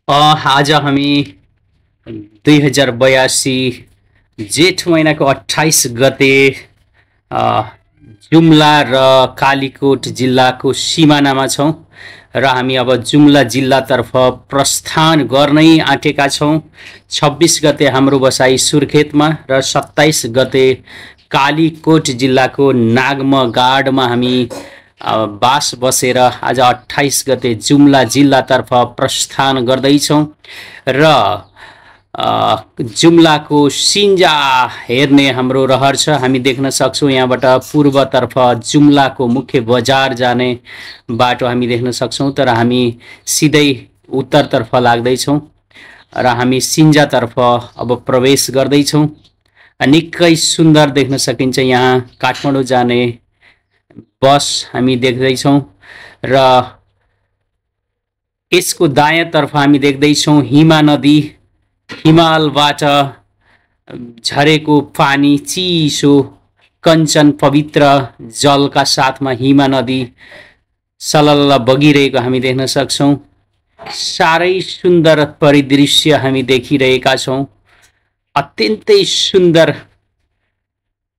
आज हामी 2082 जेठ महिनाको 28 गते अ, जुम्ला र कालीकोट जिल्लाको सिमानामा छौँ र हामी अब जुम्ला जिल्लातर्फ प्रस्थान गर्नै आँटेका छौँ। 26 गते हाम्रो बसाई सुर्खेतमा र 27 गते कालीकोट जिल्लाको नागमगाडमा हामी बास बसेर आज 28 गते जुम्ला जिल्लातर्फ प्रस्थान गर्दैछौँ र जुम्लाको सिन्जा हेर्ने हाम्रो रहर छ। हामी देख्न सक्छौँ यहाँबाट पूर्वतर्फ जुम्लाको मुख्य बजार जाने बाटो हामी देख्न सक्छौँ, तर हामी सिधै उत्तरतर्फ लाग्दैछौँ र हामी सिन्जातर्फ अब प्रवेश गर्दैछौँ। निकै सुन्दर देख्न सकिन्छ यहाँ काठमाडौँ जाने बस हामी देख्दैछौँ र यसको दायाँतर्फ हामी देख्दैछौँ हिमा नदी। हिमालबाट झरेको पानी चिसो कञ्चन पवित्र जलका साथमा हिमा नदी सलल्ल बगिरहेको हामी देख्न सक्छौँ। साह्रै सुन्दर परिदृश्य हामी देखिरहेका छौँ। अत्यन्तै सुन्दर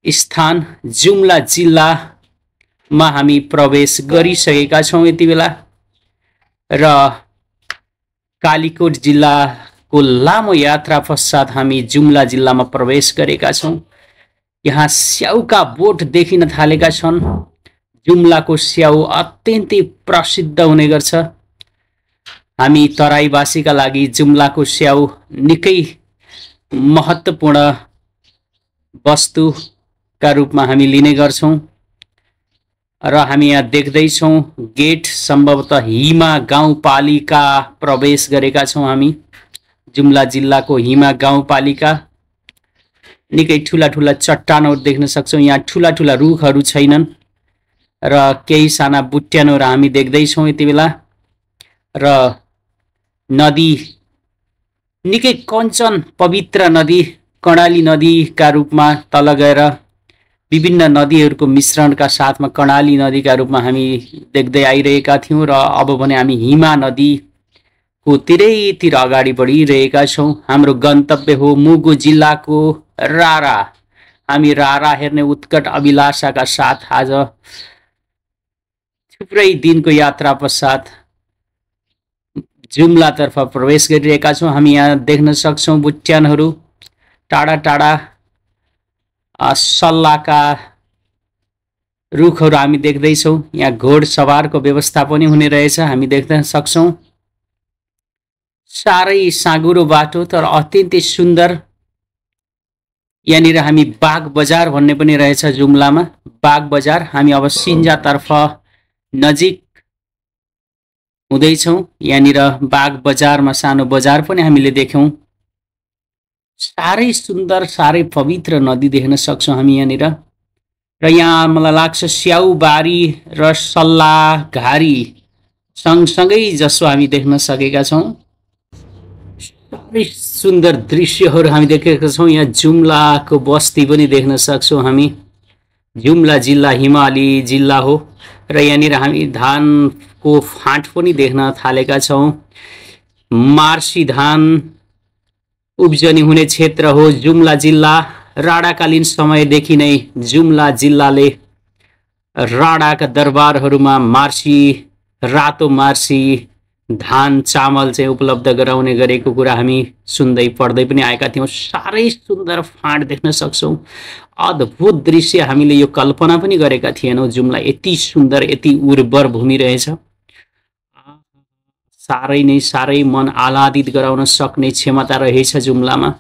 स्थान जुम्ला जिल्लामा हामी प्रवेश गरिसकेका छौँ यति बेला र कालीकोट जिल्लाको लामो यात्रा पश्चात हामी जुम्ला जिल्लामा प्रवेश गरेका छौँ। यहाँ स्याउका बोट देखिन थालेका छन्। जुम्लाको स्याउ अत्यन्तै प्रसिद्ध हुने गर्छ। हामी तराईवासीका लागि जुम्लाको स्याउ निकै महत्त्वपूर्ण वस्तुका रूपमा हामी लिने गर्छौँ र हामी यहाँ देख्दैछौँ गेट सम्भवतः हिमा गाउँपालिका प्रवेश गरेका छौँ। हामी जुम्ला जिल्लाको हिमा गाउँपालिका। निकै ठुला ठुला चट्टानहरू देख्न सक्छौँ। यहाँ ठुला ठुला रुखहरू छैनन् र केही साना बुट्यानहरू हामी देख्दैछौँ यति बेला र नदी निकै कञ्चन पवित्र नदी कर्णाली नदीका रूपमा तल गएर विभिन्न नदीहरूको मिश्रणका साथमा कर्णाली नदीका रूपमा हामी देख्दै आइरहेका थियौँ र अब भने हामी हिमा नदीको तिरैतिर अगाडि बढिरहेका छौँ। हाम्रो गन्तव्य हो मुगु जिल्लाको रारा। हामी रारा हेर्ने उत्कट अभिलाषाका साथ आज थुप्रै दिनको यात्रा पश्चात जुम्लातर्फ प्रवेश गरिरहेका छौँ। हामी यहाँ देख्न सक्छौँ बुट्यानहरू, टाढा टाढा सल्लाका रुखहरू हामी देख्दैछौँ। यहाँ घोडसवारको व्यवस्था पनि हुने रहेछ हामी देख्न सक्छौँ। साह्रै साँघुरो बाटो तर अत्यन्तै सुन्दर। यहाँनिर हामी बाग बजार भन्ने पनि रहेछ जुम्लामा, बाग बजार। हामी अब सिन्जातर्फ नजिक हुँदैछौँ। यहाँनिर बाग बजारमा सानो बजार पनि हामीले देख्यौँ। साह्रै सुन्दर साह्रै पवित्र नदी देख्न सक्छौँ हामी यहाँनिर र यहाँ मलाई लाग्छ स्याउबारी र सल्लाघारी सँगसँगै जसो हामी देख्न सकेका छौँ। साह्रै सुन्दर दृश्यहरू हामी देखेका छौँ। यहाँ जुम्लाको बस्ती पनि देख्न सक्छौँ हामी। जुम्ला जिल्ला हिमाली जिल्ला हो र यहाँनिर हामी धानको फाँट पनि देख्न थालेका छौँ। मार्सी धान उब्जनी हुने क्षेत्र हो जुम्ला जिल्ला। राणाकालीन समयदेखि नै जुम्ला जिल्लाले राणाका दरबारहरूमा मार्सी, रातो मार्सी धान चामल चाहिँ उपलब्ध गराउने गरेको कुरा हामी सुन्दै पढ्दै पनि आएका थियौँ। साह्रै सुन्दर फाँट देख्न सक्छौँ। अद्भुत दृश्य। हामीले यो कल्पना पनि गरेका थिएनौँ जुम्ला यति सुन्दर यति उर्वर भूमि रहेछ। साह्रै मन आह्लादित गराउन सक्ने क्षमता रहेछ जुम्लामा।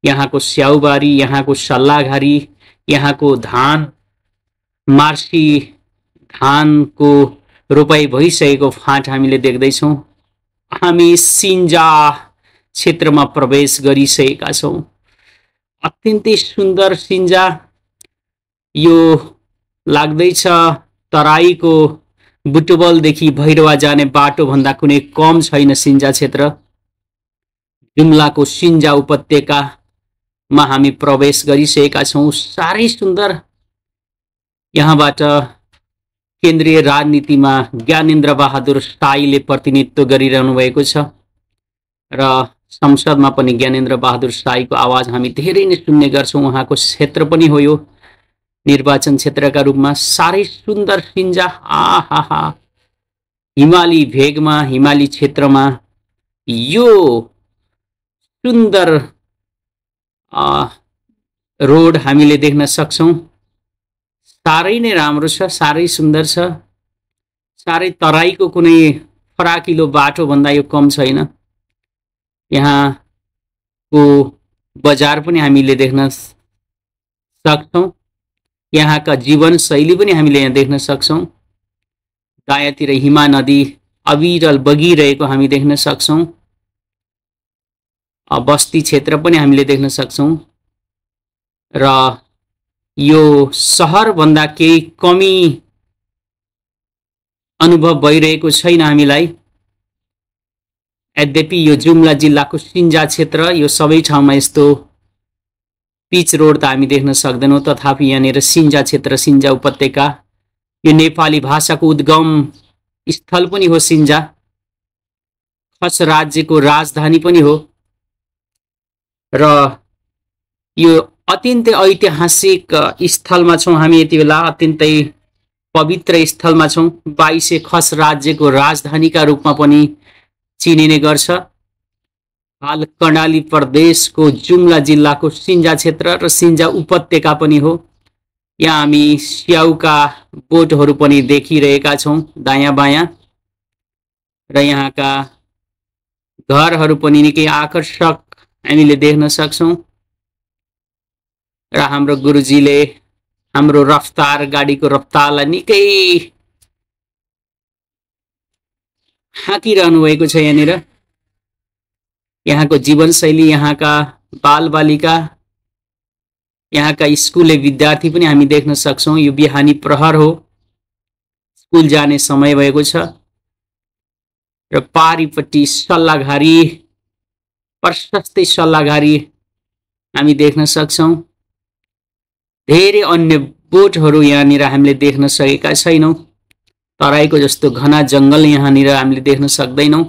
यहाँको स्याउबारी, यहाँको सल्लाघारी, यहाँको धान मार्सी धानको रोपाई भइसकेको फाँट हामीले देख्दैछौँ। हामी सिन्जा क्षेत्रमा प्रवेश गरिसकेका छौँ। अत्यन्तै सुन्दर सिन्जा। यो लाग्दैछ तराईको बुटवलदेखि भैरवा जाने बाटो भन्दा कुनै कम छैन सिन्जा क्षेत्र। जुम्लाको सिन्जा उपत्यकामा हामी प्रवेश गरिसकेका छौँ। साह्रै सुन्दर। यहाँबाट केन्द्रीय राजनीतिमा ज्ञानेन्द्र बहादुर शाहीले प्रतिनिधित्व गरिरहनु भएको छ। र संसदमा पनि ज्ञानेन्द्र बहादुर शाहीको आवाज हामी धेरै नै सुन्ने गर्छौँ। उहाँको क्षेत्र पनि हो यो निर्वाचन क्षेत्रका रूपमा। साह्रै सुन्दर सिन्जा, आहा, हिमाली भेगमा, हिमाली क्षेत्रमा यो सुन्दर रोड हामीले देख्न सक्छौँ। साह्रै नै राम्रो छ, साह्रै सुन्दर छ। साह्रै तराईको कुनै फराकिलो बाटो भन्दा यो कम छैन। यहाँको बजार पनि हामीले देख्न सक्छौँ। यहाँका जीवनशैली पनि हामीले यहाँ देख्न सक्छौँ। दायाँतिर हिमा नदी अविरल बगिरहेको हामी देख्न सक्छौँ। बस्ती क्षेत्र पनि हामीले देख्न सक्छौँ र यो सहरभन्दा केही कमी अनुभव भइरहेको छैन हामीलाई। यद्यपि यो जुम्ला जिल्लाको सिन्जा क्षेत्र, यो सबै ठाउँमा यस्तो पिच रोड त हामी देख्न सक्दैनौँ। तथापि यहाँनिर सिन्जा क्षेत्र, सिन्जा उपत्यका, यो नेपाली भाषाको उद्गम स्थल पनि हो। सिन्जा खस राज्यको राजधानी पनि हो र यो अत्यन्तै ऐतिहासिक स्थलमा छौँ हामी यति बेला। अत्यन्तै पवित्र स्थलमा छौँ। 22 खस राज्यको राजधानीका रूपमा पनि चिनिने गर्छ। हाल कर्णाली प्रदेशको जुम्ला जिल्लाको सिन्जा क्षेत्र र सिन्जा उपत्यका पनि हो। यहाँ हामी स्याउका बोटहरू पनि देखिरहेका छौँ दायाँ बायाँ र यहाँका घरहरू पनि निकै आकर्षक हामीले देख्न सक्छौँ। र हाम्रो गुरुजीले हाम्रो रफ्तार, गाडीको रफ्तारलाई निकै हाँकिरहनु भएको छ। यहाँनिर यहाँको जीवनशैली, यहाँका बालबालिका, यहाँका स्कुले विद्यार्थी पनि हामी देख्न सक्छौँ। यो बिहानी प्रहर हो, स्कुल जाने समय भएको छ र पारिपट्टि सल्लाघारी, प्रशस्तै सल्लाघारी हामी देख्न सक्छौँ। धेरै अन्य बोटहरू यहाँनिर हामीले देख्न सकेका छैनौँ। तराईको जस्तो घना जङ्गल यहाँनिर हामीले देख्न सक्दैनौँ।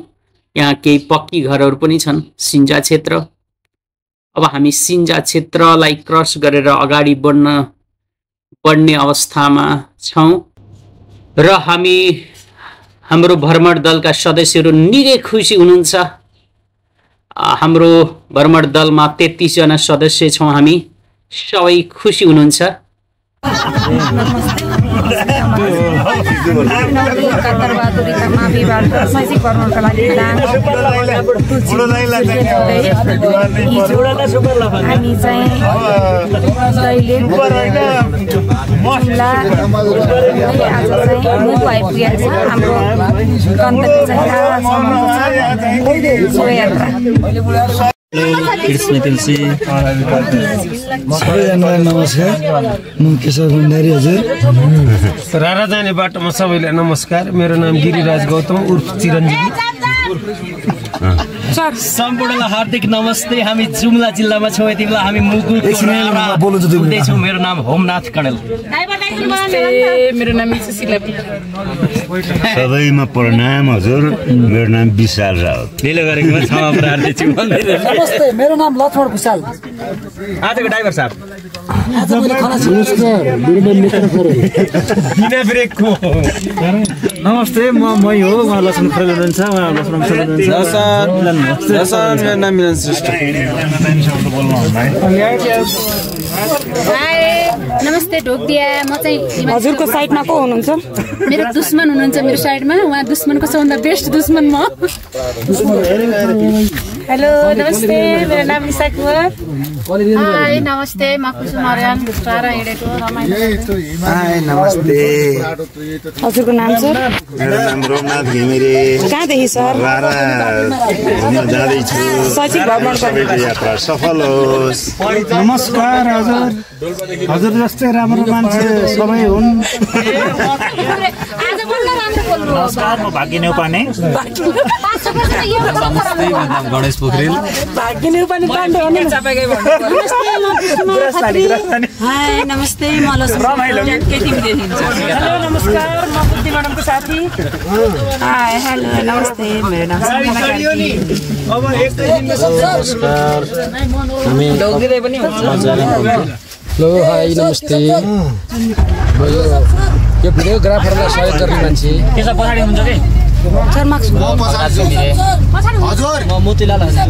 यहाँ केही पक्की घरहरू पनि छन् सिन्जा क्षेत्र। अब हामी सिन्जा क्षेत्रलाई क्रस गरेर अगाडि बढ्ने अवस्थामा छौँ र हाम्रो भ्रमण दलका सदस्यहरू निकै खुसी हुनुहुन्छ। हाम्रो भ्रमण दलमा 33 जना सदस्य छौँ हामी, सबै खुसी हुनुहुन्छ। सबैजनालाई नमस्कार। म केशव भण्डारी हजुर। रारा जाने बाटोमा सबैलाई नमस्कार। मेरो नाम गिरिराज गौतम उर्फ चिरञ्जीवी। सम्पूर्णलाई हार्दिक नमस्ते। हामी जुम्ला जिल्लामा छौँ यति बेला। हामी मुगुछौँ। मेरो नाम होमनाथ कणेल। मेरो नाम सुशीला। सबैमा प्रणाम हजुर। मेरो नाम विशाल राउत। नमस्ते, मेरो नाम लक्ष्मण भुषाल। आजको ड्राइभर साहब नमस्ते, म मै हो। उहाँ लक्ष्मण खरेल हुनुहुन्छ। उहाँ लक्ष्मण खरेल हुनुहुन्छ। मेरो नाम मिलन श्रेष्ठ। नमस्ते ढोकदिया। म चाहिँ हजुरको साइडमा को हुनुहुन्छ? मेरो दुश्मन हुनुहुन्छ मेरो साइडमा। उहाँ दुश्मनको सबभन्दा बेस्ट दुश्मन म। हेलो नमस्ते, मेरो नाम निशा कुवर। हाई नमस्ते, म कुसुम अर्याल। टाढा हिँडेको रमाइलो। हाई नमस्ते। हजुरको नाम सर? मेरो नाम रोमनाथ घिमिरे। कहाँदेखि सर? रारा घुम्न जाँदैछु। शैक्षिक भ्रमण सबैको यात्रा सफल होस्। नमस्कार हजुर। हजुर जस्तै राम्रो मान्छे सबै हुन्। आज बल्ल राम्रो बोल्नु। नमस्कार, म भाग्य नेउपाने। नमस्ते, मेरो नाम गणेश पोखरेल। हाय नमस्ते नमस्कार म बुद्धि म्याडमको साथी। हाय हेलो नमस्ते मेरो नाम हेलो हाई नमस्ते। यो भिडियोग्राफरलाई सहयोग गर्ने मान्छे म मोतीलाल हजुर।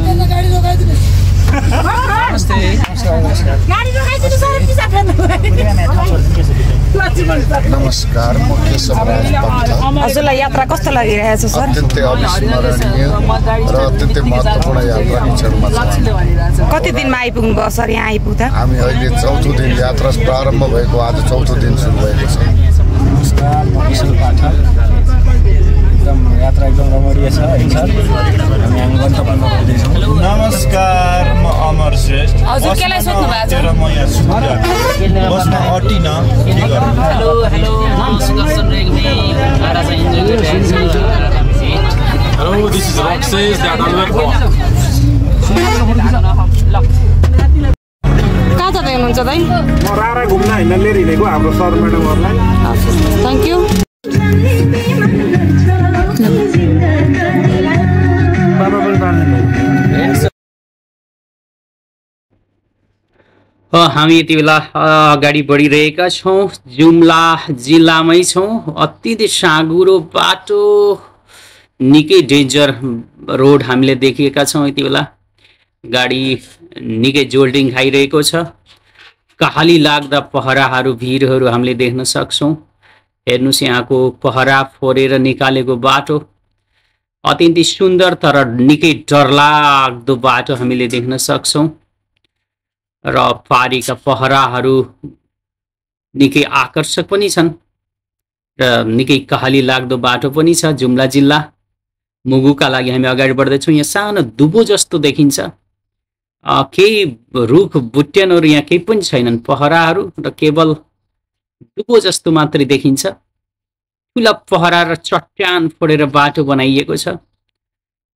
नमस्कार, म केशवराज पन्त। हजुरलाई यात्रा कस्तो लागिरहेको छ सर? अत्यन्तै अविस्मरणीय र अत्यन्तै महत्त्वपूर्ण यात्रा निचरमा छ। कति दिनमा आइपुग्नु भयो सर यहाँ आइपुग्दा? हामी अहिले 4औं दिन यात्रा प्रारम्भ भएको, आज 4औं दिन सुरु भएको छ। नमस्कार, म विशाल पाठक। यात्रा एकदम रमणीय छ है सर। हामी गन्तव्यमा पुग्दैछौँ। नमस्कार, म अमर श्रेष्ठ। हजुर केलाई सोध्नु भएको छ? म यहाँ सुत्या बसमा अटिन के गर्नु। हेलो हेलो सुदर्शन रेग्मी राजा इन्जोय गरिरहेको छु। Hello, this is Roxas, that Albert Hall. कहाँ तपाईँ हुनुहुन्छ दाइ? म रारा घुम्न हिँड्न लिएर हिँडेको हाम्रो सर म्याडमहरूलाई। Thank you. हामी यति बेला अगाडि बढिरहेका छौँ। जुम्ला जिल्लामै छौँ। अत्यन्तै साँघुरो बाटो, निकै डेन्जर रोड हामीले देखेका छौँ। यति बेला गाडी निकै जोल्डिङ खाइरहेको छ। कहाली लाग्दा पहराहरू भिरहरू हामीले देख्न सक्छौँ। हेर्नुहोस् यहाँको पहरा फोरेर निकालेको बाटो अत्यन्तै सुन्दर तर निकै डरलाग्दो बाटो हामीले देख्न सक्छौँ। र पारीका पहराहरू निकै आकर्षक पनि छन् र निकै कहाली लाग्दो बाटो पनि छ। जुम्ला जिल्ला मुगुका लागि हामी अगाडि बढ्दैछौँ। यहाँ सानो दुबो जस्तो देखिन्छ। केही रुख बुट्यानहरू यहाँ केही पनि छैनन्, पहराहरू र केवल दुबो जस्तो मात्रै देखिन्छ। ठुला पहरा र चट्टान फोडेर बाटो बनाइएको छ।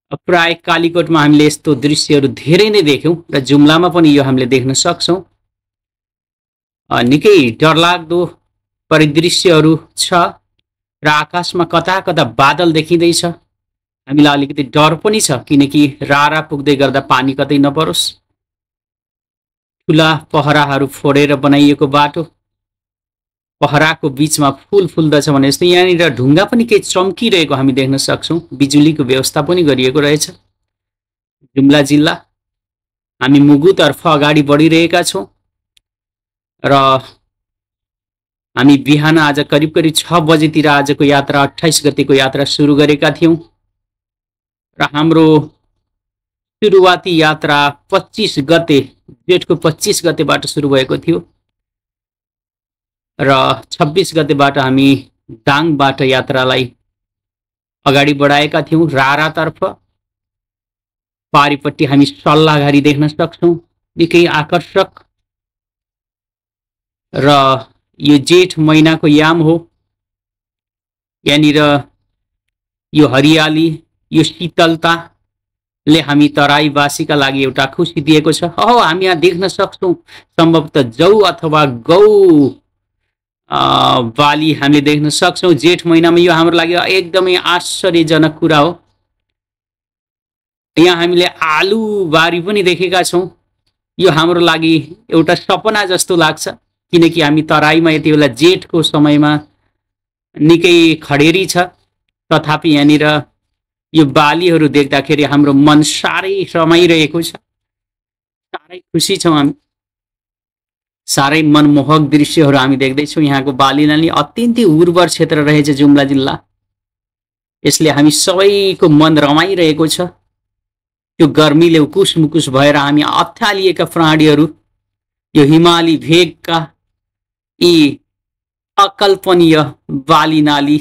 प्राय कालीकोटमा हामीले यस्तो दृश्यहरू धेरै नै देख्यौँ र जुम्लामा पनि यो हामीले देख्न सक्छौँ। निकै डरलाग्दो परिदृश्यहरू छ र आकाशमा कता कता बादल देखिँदैछ। हामीलाई अलिकति डर पनि छ किनकि रारा पुग्दै गर्दा पानी कतै नपरोस्। ठुला पहराहरू फोडेर बनाइएको बाटो, पहराको बीचमा फुल फुल्दछ भने जस्तो यहाँनिर ढुङ्गा पनि केही चम्किरहेको हामी देख्न सक्छौँ। बिजुलीको व्यवस्था पनि गरिएको रहेछ। जुम्ला जिल्ला हामी मुगुतर्फ अगाडि बढिरहेका छौँ र हामी बिहान आज करिब 6 बजेतिर आजको यात्रा 28 गतेको यात्रा सुरु गरेका थियौँ र हाम्रो सुरुवाती यात्रा 25 गते जेठको 25 गतेबाट सुरु भएको थियो र 26 गतेबाट हामी दाङबाट यात्रालाई अगाडि बढाएका थियौँ। रारातर्फ पारीपट्टि हामी सल्लाहघारी देख्न सक्छौँ, निकै आकर्षक र यो जेठ महिनाको याम हो। यहाँनिर यो हरियाली, यो शीतलताले हामी तराईवासीका लागि एउटा खुसी दिएको छ। हामी यहाँ देख्न सक्छौँ सम्भवतः जौ अथवा गौ बाली हामीले देख्न सक्छौँ। जेठ महिनामा यो हाम्रो लागि एकदमै आश्चर्यजनक कुरा हो। यहाँ हामीले आलु बारी पनि देखेका छौँ। यो हाम्रो लागि एउटा सपना जस्तो लाग्छ किनकि हामी तराईमा यति बेला जेठको समयमा निकै खडेरी छ, तथापि यहाँनिर यो बालीहरू देख्दाखेरि हाम्रो मन साह्रै रमाइरहेको छ। साह्रै खुसी छौँ हामी। साह्रै मनमोहक दृश्यहरू हामी देख्दैछौँ। यहाँको बालीनाली अत्यन्तै उर्वर क्षेत्र रहेछ जुम्ला जिल्ला। यसले हामी सबैको मन रमाइरहेको छ। त्यो गर्मीले उकुस मुकुस भएर हामी अत्तालिएका प्राणीहरू यो हिमाली भेगका यी अकल्पनीय बालीनाली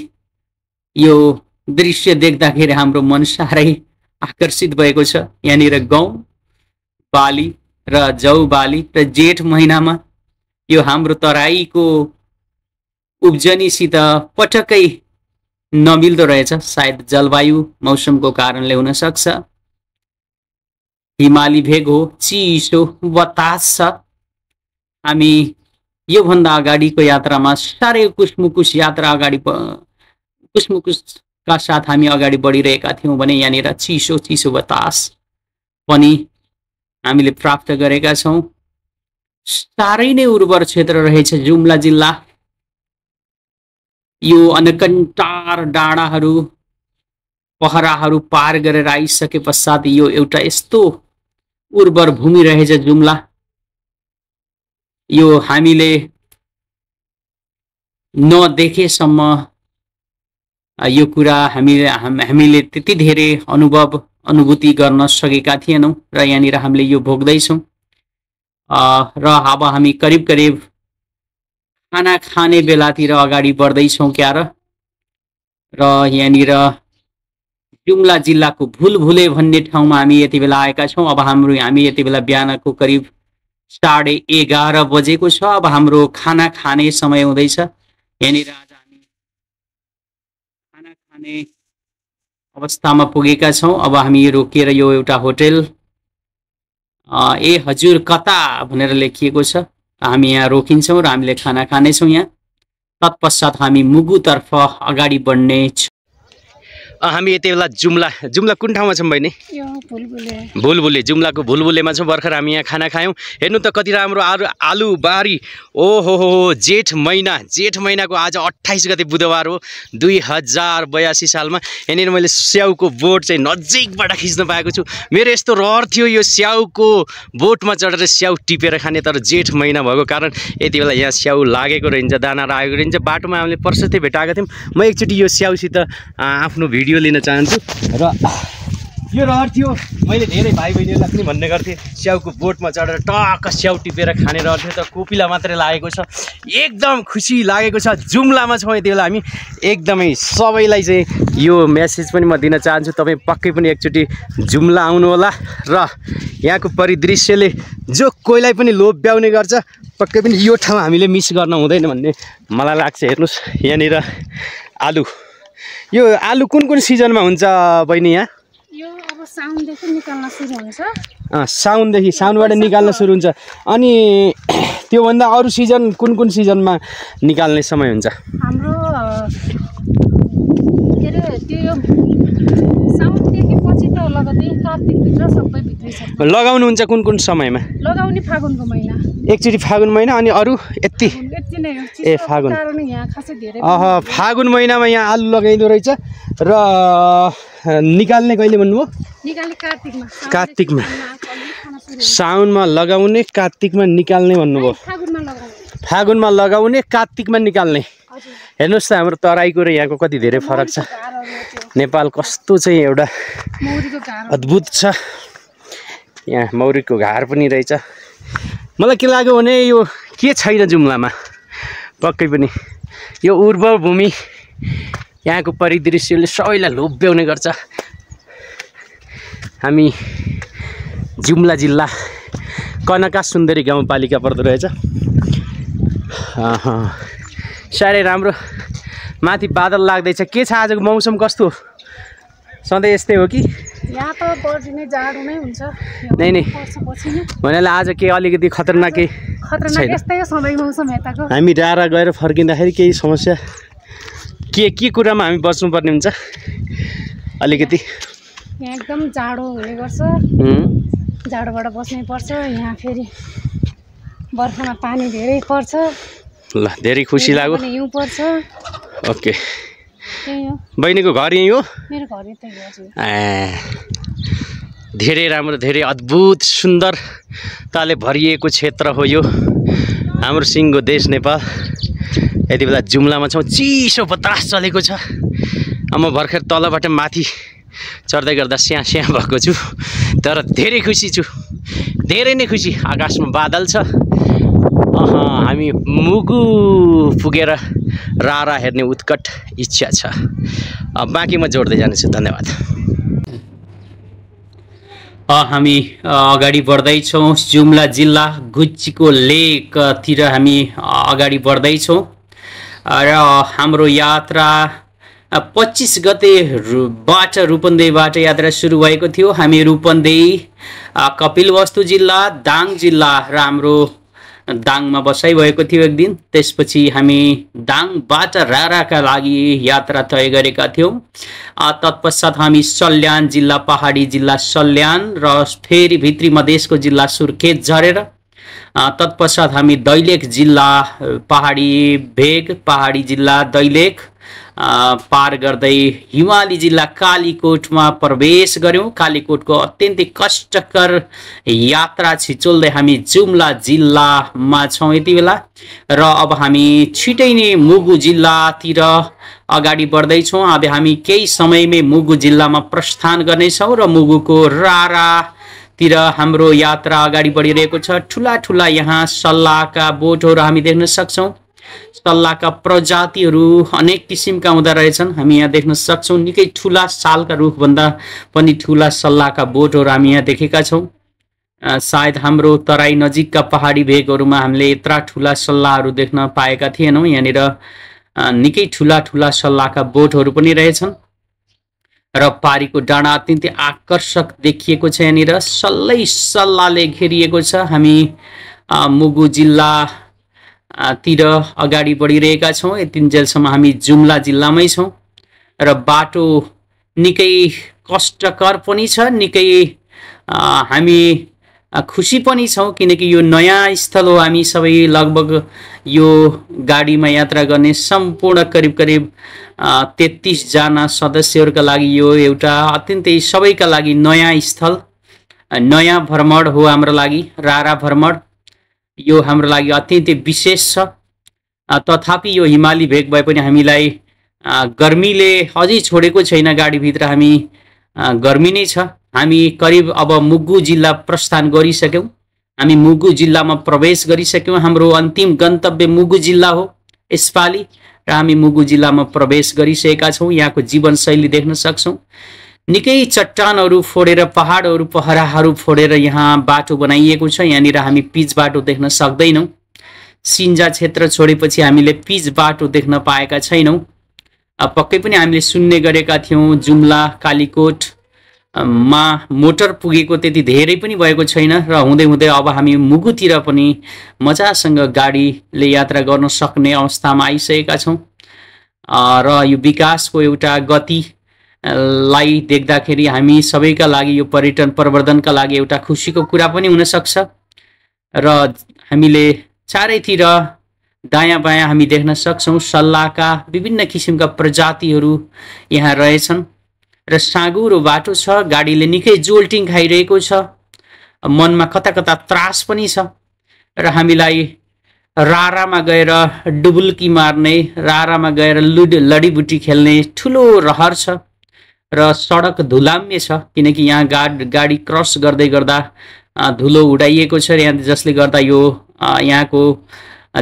यो दृश्य देख्दाखेरि हाम्रो मन साह्रै आकर्षित भएको छ। यहाँनिर गहुँ बाली र जौ बाली र जेठ महिनामा यो हाम्रो तराईको उब्जनीसित पटक्कै नमिल्दो रहेछ, सायद जलवायु मौसमको कारणले हुन सक्छ। हिमाली भेग हो, चिसो बतास छ। हामी योभन्दा अगाडिको यात्रामा साह्रै कुसमुकुस यात्रा कुसमुकुसका साथ हामी अगाडि बढिरहेका थियौँ भने यहाँनिर चिसो चिसो बतास पनि हामीले प्राप्त गरेका छौँ। साह्रै नै उर्वर क्षेत्र रहेछ जुम्ला जिल्ला। यो अनकन्टार डाँडाहरू पहराहरू पार गरेर आइसके पश्चात यो एउटा यस्तो उर्वर भूमि रहेछ जुम्ला। यो हामीले नदेखेसम्म यो कुरा हामीले त्यति धेरै अनुभूति गर्न सकेका थिएनौँ र यहाँनिर हामीले यो भोग्दैछौँ। र अब हामी करिब करिब खाना खाने बेलातिर अगाडि बढ्दैछौँ क्या र यहाँनिर जुम्ला जिल्लाको भुलभुले भन्ने ठाउँमा हामी यति बेला आएका छौँ। अब हामी यति बेला बिहानको करिब 11:30 बजेको छ। अब हाम्रो खाना खाने समय हुँदैछ। यहाँनिर आज हामी खाना खाने अवस्थामा पुगेका छौँ। अब हामी रोकिएर यो एउटा होटेल ए हजुर कता भनेर लेखिएको छ, हामी यहाँ रोकिन्छौँ र हामीले खाना खानेछौँ यहाँ। तत्पश्चात हामी मुगुतर्फ अगाडि बढ्ने छौँ। हामी यति बेला जुम्ला कुन ठाउँमा छौँ बहिनी? भुलभुले, जुम्लाको भुलभुलेमा छौँ। भर्खर हामी यहाँ खाना खायौँ। हेर्नु त कति राम्रो आलु बारी। ओहो जेठ महिनाको आज 28 गते बुधबार हो 2082 सालमा। यहाँनिर मैले स्याउको बोट चाहिँ नजिकबाट खिच्न पाएको छु। मेरो यस्तो रहर थियो यो स्याउको बोटमा चढेर स्याउ टिपेर खाने, तर जेठ महिना भएको कारण यति बेला यहाँ स्याउ लागेको रहन्छ, दाना लागेको रहन्छ। बाटोमा हामीले प्रशस्तै भेटाएका थियौँ। म एकचोटि यो स्याउसित आफ्नो भिडियो लिन चाहन्छु। र यो रहर थियो, मैले धेरै भाइ बहिनीहरूलाई पनि भन्ने गर्थेँ स्याउको बोटमा चढेर टक्क स्याउ टिपेर खाने रहर थियो। तर कोपिला मात्रै लागेको छ, एकदम खुसी लागेको छ। जुम्लामा छौँ यति बेला हामी। एकदमै सबैलाई चाहिँ यो मेसेज पनि म दिन चाहन्छु, तपाईँ पक्कै पनि एकचोटि जुम्ला आउनु होला र यहाँको परिदृश्यले जो कोहीलाई पनि लोभ्याउने गर्छ, पक्कै पनि यो ठाउँ हामीले मिस गर्न हुँदैन भन्ने मलाई लाग्छ। हेर्नुहोस् यहाँनिर आलु, यो आलु कुन सिजनमा हुन्छ बहिनी यहाँ? यो अब साउनदेखि निकाल्न सुरु हुन्छ। साउनबाट निकाल्न सुरु हुन्छ। अनि त्योभन्दा अरू सिजन कुन सिजनमा निकाल्ने समय हुन्छ? हाम्रो के अरे त्यो साउनदेखि पछि त लगतै कार्तिकभित्र सबै भित्रै छ। लगाउनुहुन्छ कुन समयमा? लगाउने फागुनको महिना, एकचोटि फागुन महिना, अनि अरू यति नै हो। ए फागुन, यहाँ खासै धेरै फागुन महिनामा यहाँ आलु लगाइँदो रहेछ। र निकाल्ने कहिले भन्नुभयो? निकाल्ने कार्तिकमा। साउनमा लगाउने, कार्तिकमा निकाल्ने भन्नुभयो। फागुनमा लगाउने, कार्तिकमा निकाल्ने। हेर्नुहोस् त हाम्रो तराईको र यहाँको कति धेरै फरक छ। नेपाल कस्तो चाहिँ एउटा अद्भुत छ। यहाँ मौरीको घार पनि रहेछ। मलाई के लाग्यो भने यो के छैन जुम्लामा, पक्कै पनि यो उर्वर भूमि, यहाँको परिदृश्यले सबैलाई लोभ्याउने गर्छ। हामी जुम्ला जिल्ला कनका सुन्दरी गाउँपालिका पर्दो रहेछ। साह्रै राम्रो। माथि बादल लाग्दैछ। के छ आजको मौसम कस्तो? सधैँ यस्तै हो कि? यहाँ त बढी नै जाडो नै हुन्छ। नै भनेर आज के अलिकति खतरनाक यस्तै हो सधैँ मौसम यताको। हामी डाँडा गएर फर्किँदाखेरि केही समस्या के कुरामा हामी बस्नुपर्ने हुन्छ? अलिकति यहाँ एकदम जाडो हुने गर्छ, जाडोबाट बस्नै पर्छ। यहाँ फेरि बर्खामा पानी धेरै पर्छ। ल धेरै खुसी लाग्यो। हिउँ पर्छ। ओके, बहिनीको घर यहीँ हो? मेरो घर यतै हो। धेरै राम्रो, धेरै अद्भुत सुन्दरताले भरिएको क्षेत्र हो यो हाम्रो सिङ्गो देश नेपाल। यति बेला जुम्लामा छौँ। चिसो बतास चलेको छ। म भर्खर तलबाट माथि चढ्दै गर्दा स्याँ भएको छु, तर धेरै खुसी छु, धेरै नै खुसी। आकाशमा बादल छ। हामी मुगु पुगेर रारा हेर्ने उत्कट इच्छा छ। बाँकी म जोड्दै जानेछु। धन्यवाद। हामी अगाडि बढ्दैछौँ। जुम्ला जिल्ला गुच्चीको लेकतिर हामी अगाडि बढ्दैछौँ र हाम्रो यात्रा 25 गतेबाट रूपन्देहीबाट यात्रा सुरु भएको थियो। हामी रूपन्देही, कपिलवस्तु जिल्ला, दाङ जिल्ला र हाम्रो दाङमा बसाइ भएको थियो एक दिन। त्यसपछि हामी दाङबाट राराका लागि यात्रा तय गरेका थियौँ। तत्पश्चात हामी सल्यान जिल्ला, पहाडी जिल्ला सल्यान र फेरि भित्री मधेसको जिल्ला सुर्खेत झरेर तत्पश्चात हामी दैलेख जिल्ला, पहाडी भेग, पहाडी जिल्ला दैलेख पार गर्दै हिमाली जिल्ला कालीकोटमा प्रवेश गर्यौं। कालीकोटको अत्यन्तै कष्टकर यात्रा छिचोल्दै हामी जुम्ला जिल्लामा छौं यति बेला र अब हामी छिटै नै मुगु जिल्लातिर अगाडि बढ्दैछौँ। अब हामी केही समयमै मुगु जिल्लामा प्रस्थान गर्नेछौँ र मुगुको रारातिर हाम्रो यात्रा अगाडि बढिरहेको छ। ठुला ठुला यहाँ सल्लाहका बोटहरू हामी देख्न सक्छौँ। सल्लाहका प्रजातिहरू अनेक किसिमका हुँदा रहेछन्। हामी यहाँ देख्न सक्छौँ निकै ठुला सालका रुखभन्दा पनि ठुला सल्लाहका बोटहरू हामी यहाँ देखेका छौँ। सायद हाम्रो तराई नजिकका पहाडी भेगहरूमा हामीले यत्रा ठुला सल्लाहहरू देख्न पाएका थिएनौँ। यहाँनिर निकै ठुला ठुला सल्लाहका बोटहरू पनि रहेछन् र पारीको डाँडा अत्यन्तै आकर्षक देखिएको छ। यहाँनिर सल्लै सल्लाहले घेरिएको छ। हामी मुगु जिल्ला तिर अगाडि बढिरहेका छौँ। यतिन्जेलसम्म हामी जुम्ला जिल्लामै छौँ र बाटो निकै कष्टकर पनि छ, निकै हामी खुसी पनि छौँ किनकि यो नयाँ स्थल हो। हामी सबै लगभग यो गाडीमा यात्रा गर्ने सम्पूर्ण करिब करिब 33 जना सदस्यहरूका लागि यो एउटा अत्यन्तै सबैका लागि नयाँ स्थल, नयाँ भ्रमण हो हाम्रो लागि। रारा भ्रमण यो हाम्रो लागि अत्यन्तै विशेष छ। तथापि यो हिमाली भेग भए पनि हामीलाई गर्मीले अझै छोडेको छैन। गाडीभित्र हामी गर्मी नै छ। हामी करिब अब मुगु जिल्ला प्रस्थान गरिसक्यौँ। हामी मुगु जिल्लामा प्रवेश गरिसक्यौँ। हाम्रो अन्तिम गन्तव्य मुगु जिल्ला हो यसपालि र हामी मुगु जिल्लामा प्रवेश गरिसकेका छौँ। यहाँको जीवनशैली देख्न सक्छौँ। निकै चट्टानहरू फोडेर, पहाडहरू पहराहरू फोडेर यहाँ बाटो बनाइएको छ। यहाँनिर हामी पिच बाटो देख्न सक्दैनौँ। सिन्जा क्षेत्र छोडेपछि हामीले पिच बाटो देख्न पाएका छैनौँ। पक्कै पनि हामीले सुन्ने गरेका थियौँ जुम्ला कालीकोटमा मोटर पुगेको त्यति धेरै पनि भएको छैन र हुँदै हुँदै अब हामी मुगुतिर पनि मजासँग गाडीले यात्रा गर्न सक्ने अवस्थामा आइसकेका छौँ र यो विकासको एउटा गति लाई देख्दाखेरि हामी सबैका लागि यो पर्यटन प्रवर्धनका लागि एउटा खुसीको कुरा पनि हुन सक्छ र हामीले चारैतिर दायाँ बायाँ हामी देख्न सक्छौँ सल्लाहका विभिन्न किसिमका प्रजातिहरू यहाँ रहेछन् र साँगुरो बाटो छ। गाडीले निकै जोल्टिङ खाइरहेको छ। मनमा कता कता त्रास पनि छ र हामीलाई रारामा गएर डुबुल्की मार्ने, रारामा गएर लडीबुटी खेल्ने ठुलो रहर छ र सडक धुलाम्य छ किनकि यहाँ गाडी क्रस गर्दै गर्दा धुलो उडाइएको छ र यहाँ जसले गर्दा यो यहाँको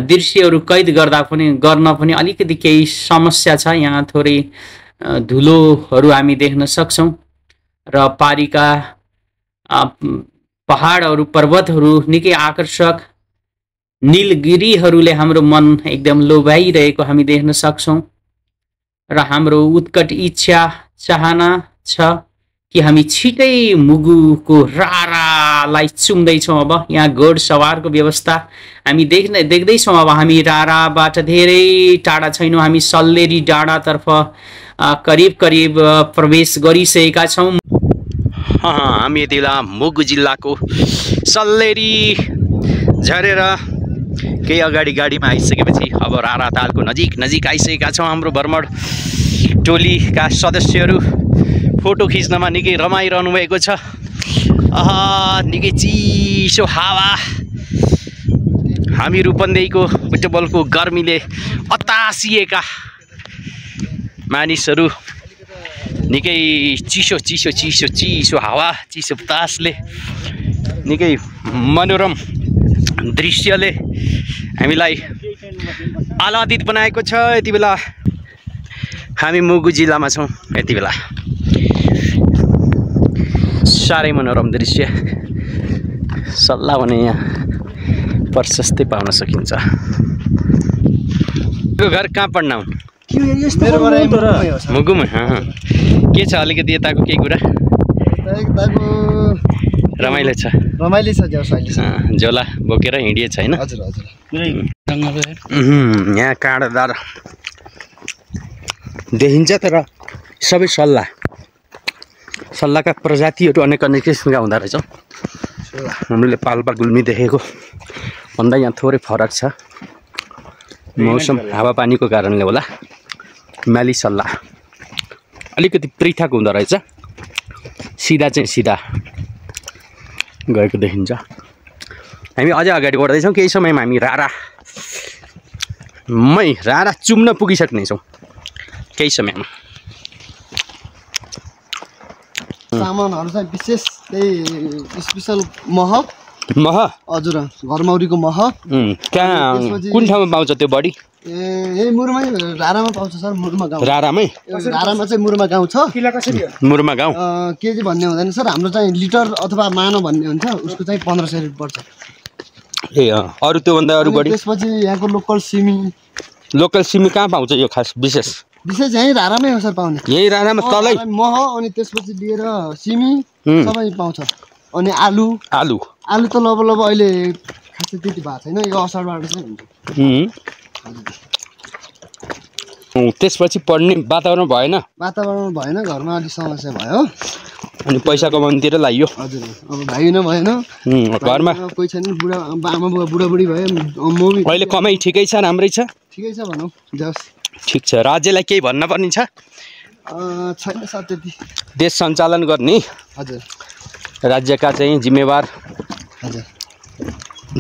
दृश्यहरू कैद गर्न पनि अलिकति केही समस्या छ। यहाँ थोरै धुलोहरू हामी देख्न सक्छौँ र पारीका पहाडहरू पर्वतहरू निकै आकर्षक नीलगिरीहरूले हाम्रो मन एकदम लोभ्याइरहेको हामी देख्न सक्छौँ र हाम्रो उत्कट इच्छा चाहना छ कि हामी छिटै मुगुको रारालाई चुम्दैछौँ। अब यहाँ घोड सवारको व्यवस्था हामी देख्दैछौँ। अब हामी राराबाट धेरै टाढा छैनौँ। हामी सल्लेरी डाँडातर्फ करिब करिब प्रवेश गरिसकेका छौँ। हामी यति बेला मुगु जिल्लाको सल्लेरी झरेर केही अगाडि गाडीमा आइसकेपछि अब रारा तालको नजिक आइसकेका छौँ। हाम्रो भ्रमण टोलीका सदस्यहरू फोटो खिच्नमा निकै रमाइरहनु भएको छ। निकै चिसो हावा, हामी रूपन्देहीको बुटबलको गर्मीले अतासिएका मानिसहरू निकै चिसो हावा, चिसो बतासले, निकै मनोरम दृश्यले हामीलाई आह्लादित बनाएको छ। यति बेला हामी मुगु जिल्लामा छौँ। यति बेला साह्रै मनोरम दृश्य सल्लाह भने यहाँ प्रशस्तै पाउन सकिन्छ। घर कहाँ पढ्न मुगुमा के छ अलिकति यताको केही कुरा रमाइलो छ झोला बोकेर हिँडिए छैन यहाँ काँडादार देखिन्छ तर सबै सल्लाहका प्रजातिहरू अनेक अनेक किसिमका हुँदो रहेछ हामीले पाल्पा गुल्मी देखेको भन्दा यहाँ थोरै फरक छ मौसम हावापानीको कारणले होला हिमाली सल्लाह अलिकति पृथक हुँदो रहेछ सिधा गएको देखिन्छ हामी अझै अगाडि बढ्दैछौँ केही समयमा हामी रारा चुम्न पुगिसक्नेछौँ केही समयमा सामानहरु चाहिँ विशेष त्यही स्पेशल मह हजुर घरमौरीको मह कुन ठाउँमा पाउँछ त्यो बढी यही मुरमा रारामा पाउँछ सर मुरमा गाउँ रारामा चाहिँ मुरमा गाउँ छ मुरमा गाउँ केजी भन्ने हुँदैन सर हाम्रो चाहिँ लिटर अथवा मानो भन्ने हुन्छ उसको चाहिँ 1500 रुपैयाँ पर्छ ए अरु त्यो भन्दा अरु बढी त्यसपछि यहाँको लोकल सिमी कहाँ पाउँछ यो खास विशेष यही रारामै हो सर पाउने यही रारामा तलै मह अनि त्यसपछि लिएर सिमी सबै पाउँछ अनि आलु त लब अहिले खासै त्यति भएको छैन यो असाढबाट चाहिँ हुन्छ त्यसपछि पढ्ने वातावरण भएन घरमा अलि समस्या भयो अनि पैसा कमाउनुतिर लाग्यो हजुर अब भाइ न भएन घरमा कोही छैन आमा बुवा बुढाबुढी भयो अहिले कमाइ ठिकै छ राम्रै छ ठिकै छ भनौँ जस ठिक छ राज्यलाई केही भन्न पर्ने छ छैन सर त्यति देश सञ्चालन गर्ने हजुर राज्यका चाहिँ जिम्मेवार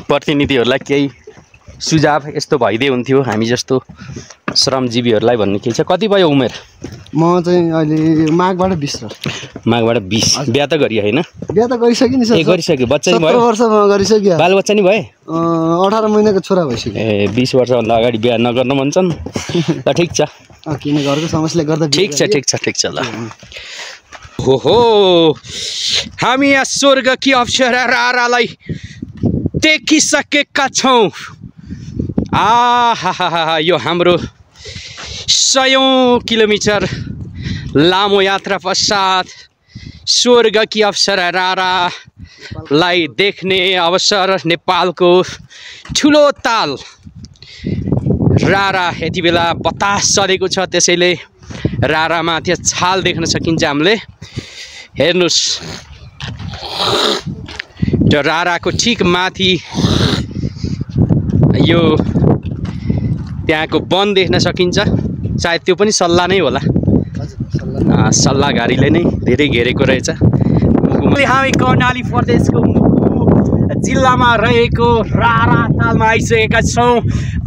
प्रतिनिधिहरूलाई केही सुझाव यस्तो भइदिए हुन्थ्यो हामी जस्तो श्रमजीवीहरूलाई भन्ने के छ कति भयो उमेर म चाहिँ अहिले माघबाट 20 बिहा त गरियो हैन बिहा त गरिसके नि सर गरिसक्यो बच्चा नि भयो 17 वर्षमा गरिसक्यो बाल बच्चा नि भए 18 महिनाको छोरा भइसक्यो ए 20 वर्षभन्दा अगाडि बिहा नगर्न भन्छन् ल ठिक छ किन घरको समस्याले गर्दा ठिक छ ल हो हामी यहाँ स्वर्गकी अप्सरा रारालाई देखिसकेका छौँ आहा यो हाम्रो 100 किलोमिटर लामो यात्रा पश्चात स्वर्गकी अप्सरा रारालाई देख्ने अवसर नेपालको ठुलो ताल रारा यति बेला बतास चलेको छ त्यसैले रारामा त्यो छाल देख्न सकिन्छ हामीले हेर्नुस् त्यो राराको ठिक माथि यो त्यहाँको वन देख्न सकिन्छ सायद त्यो पनि सल्लाह नै होला सल्लाहघारीले नै धेरै घेरेको रहेछ हामी कर्णाली प्रदेशको जिल्लामा रहेको रारा तालमा आइसकेका छौँ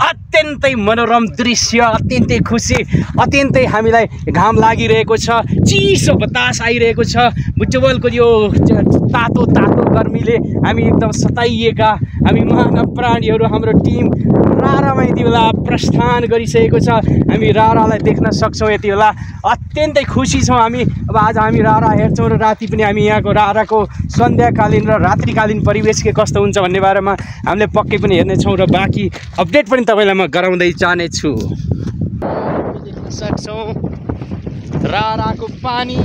अत्यन्तै मनोरम दृश्य अत्यन्तै खुसी अत्यन्तै हामीलाई घाम लागिरहेको छ चिसो बतास आइरहेको छ बुटबलको यो तातो गर्मीले हामी एकदम सताइएका हामी मानव प्राणीहरू हाम्रो टिम रारामा यति बेला प्रस्थान गरिसकेको छ हामी रारालाई देख्न सक्छौँ यति बेला अत्यन्तै खुसी छौँ हामी अब आज हामी रारा हेर्छौँ र राति पनि हामी यहाँको राराको सन्ध्याकालीन र रात्रिकालीन परिवेश के कस्तो हुन्छ भन्ने बारेमा हामीले पक्कै पनि हेर्नेछौँ र बाँकी अपडेट पनि तपाईँलाई म गराउँदै जानेछु देख्न सक्छौँ राराको पानी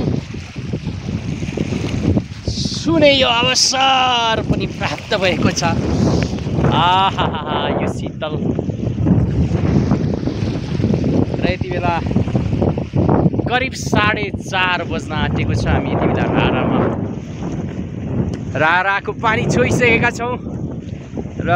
सुने यो अवसर पनि प्राप्त भएको छ आहा यो शीतल र यति बेला करिब 4:30 बज्न आँटेको छ हामी यति बेला राराको पानी छोइसकेका छौँ र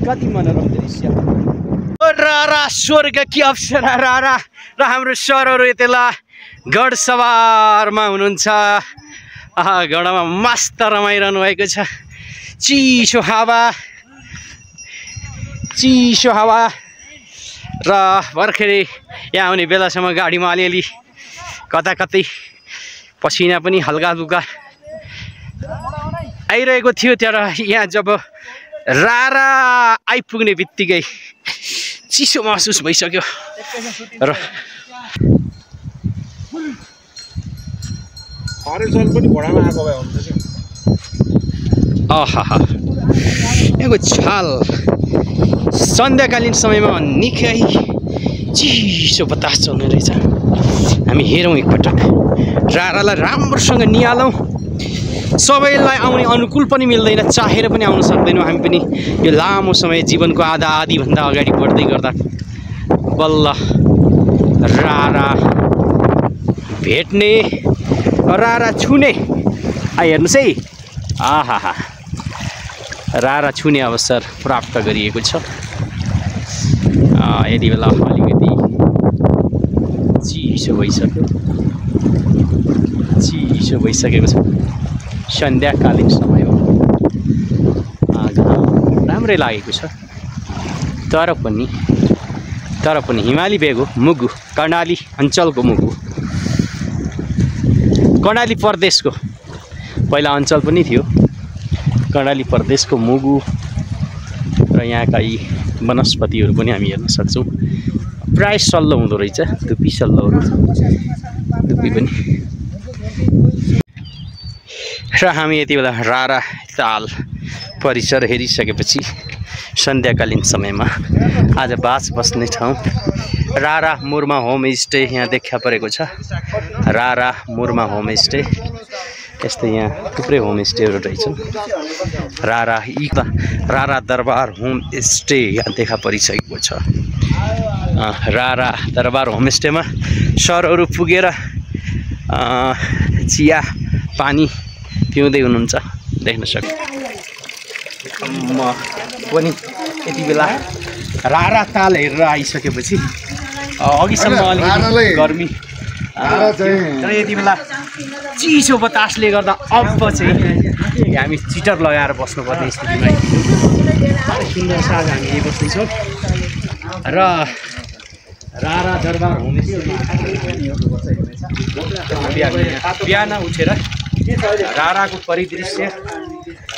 कति मनोरम दृश्य रारा स्वर्गकी अप्सरा रारा र हाम्रो सरहरू यतिला गढ सवारमा हुनुहुन्छ गढमा मस्त रमाइरहनु भएको छ चिसो हावा र भर्खरै यहाँ आउने बेलासम्म गाडीमा अलिअलि कतै पसिना पनि हल्का आइरहेको थियो तर यहाँ जब रारा आइपुग्ने बित्तिकै चिसो महसुस भइसक्यो र हरेसल पनि घोडामा आएको भए हुन्छ कि आहा यहाँको छाल सन्ध्याकालीन समयमा निकै चिसो बतास चल्ने रहेछ। हामी हेरौँ एकपटक, रारालाई राम्रोसँग निहालौँ। सबैलाई आउने अनुकूल पनि मिल्दैन, चाहेर पनि आउन सक्दैनौँ। हामी पनि यो लामो समय जीवनको आधा आधीभन्दा अगाडि बढ्दै गर्दा बल्ल रारा भेट्ने, रारा छुने, हेर्नुहोस् है, आहा रारा छुने अवसर प्राप्त गरिएको छ। यति बेला अलिकति चिसो भइसकेको छ। सन्ध्याकालीन समय हो, घाम राम्रै लागेको छ। तर पनि हिमाली भेग हो, मुगु कर्णाली अञ्चलको मुगु, कर्णाली प्रदेशको पहिला अञ्चल पनि थियो। कर्णाली प्रदेशको मुगु र यहाँका यी वनस्पतिहरू पनि हामी हेर्न सक्छौँ। प्राय सल्लो हुँदो रहेछ, धुप्पी सल्लोहरू, धुप्पी पनि। र हामी यति बेला रारा ताल परिसर हेरिसकेपछि सन्ध्याकालीन समयमा आज बास बस्ने ठाउँ रारा मुरमा होमस्टे यहाँ देखा परेको छ। रारा मुरमा होमस्टे, यस्तै यहाँ थुप्रै होमस्टेहरू रहेछन्। रारा दरबार होमस्टे यहाँ देखा परिसकेको छ। रारा दरबार होमस्टेमा सरहरू पुगेर चिया पानी पिउँदै हुनुहुन्छ, देख्न सक्छु। म पनि यति बेला रारा ताल हेरेर आइसकेपछि अघिसम्म अलिकति गर्मी, तर यति बेला चिसो बतासले गर्दा अब चाहिँ हामी चिटर लगाएर बस्नुपर्ने स्थितिमा सुन्दर साथ हामी यही बस्दैछौँ। र रारा दरबार बिहान उठेर राराको परिदृश्य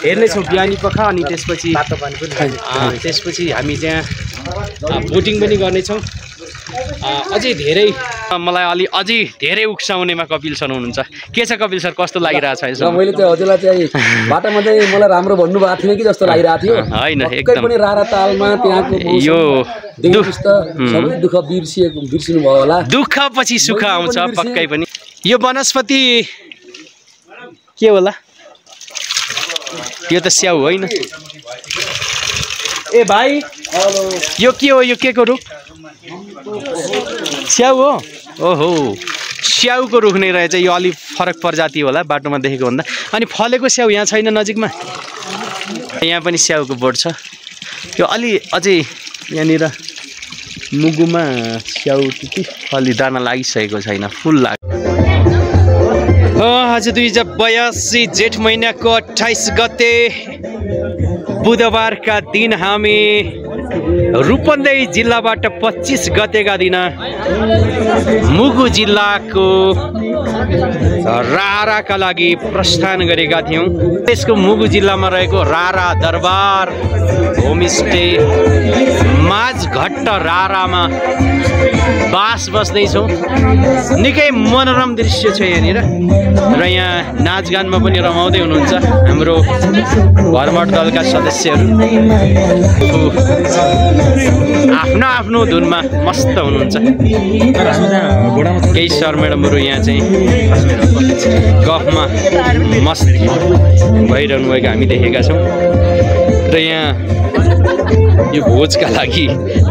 हेर्नेछौँ बिहानी पख। अनि त्यसपछि हामी त्यहाँ बोटिङ पनि गर्नेछौँ। अझै धेरै मलाई अझै धेरै उक्साउनेमा कपिल सर हुनुहुन्छ। के छ कपिल सर, कस्तो लागिरहेछ? मैले चाहिँ हजुरलाई चाहिँ बाटोमा चाहिँ मलाई राम्रो भन्नुभएको थिएन कि जस्तो लागिरहेको थियो। होइन, एकदम पनि रारा तालमा त्यहाँको यो सबै दुःख बिर्सिनु भयो होला। दुःख पछि सुख आउँछ पक्कै पनि। यो वनस्पति के होला? यो त स्याउ होइन? ए भाइ, यो के हो? यो के को रुख? स्याउ हो? ओहो, स्याउको रुख नै रहेछ। यो अलि फरक प्रजाति होला बाटोमा देखेको भन्दा। अनि फलेको स्याउ यहाँ छैन नजिकमा? यहाँ पनि स्याउको बोट छ। यो अझै यहाँनिर मुगुमा स्याउ त्यति अलि दाना लागिसकेको छैन, फुल लाग्यो। आज 2082 जेठ महिनाको 28 गते बुधबारका दिन हामी रूपन्देही जिल्लाबाट 25 गतेका दिन मुगु जिल्लाको राराका लागि प्रस्थान गरेका थियौँ। त्यसको मुगु जिल्लामा रहेको रारा दरबार होमस्टे माझघट्ट रारामा बास बस्दैछौँ। निकै मनोरम दृश्य छ यहाँनिर। र यहाँ नाचगानमा पनि रमाउँदै हुनुहुन्छ हाम्रो भरमट दलका सदस्यहरू। आफ्नो आफ्नो धुनमा मस्त हुनुहुन्छ। केही सर म्याडमहरू यहाँ चाहिँ गफमा मस्त भइरहनु भएको हामी देखेका छौँ। र यहाँ यो भोजका लागि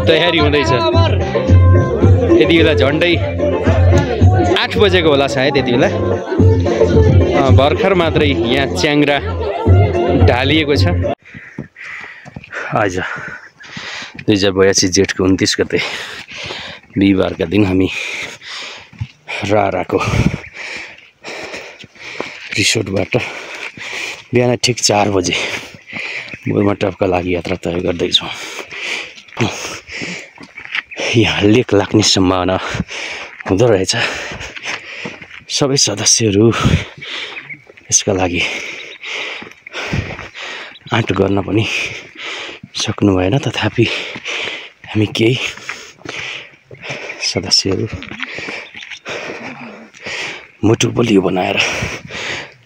तयारी हुँदैछ। यति बेला झन्डै 8 बजेको होला सायद। यति बेला भर्खर मात्रै यहाँ च्याङ्ग्रा ढालिएको छ। आज 2082 जेठको 29 गते बिहिबारका दिन हामी राराको रिसोर्टबाट बिहान ठिक 4 बजे बुर्माटपका लागि यात्रा तय गर्दैछौँ। यहाँ लेक लाग्ने सम्भावना हुँदो रहेछ। सबै सदस्यहरू यसका लागि आँट गर्न पनि सक्नु भएन, तथापि हामी केही सदस्यहरू मुटु बलियो बनाएर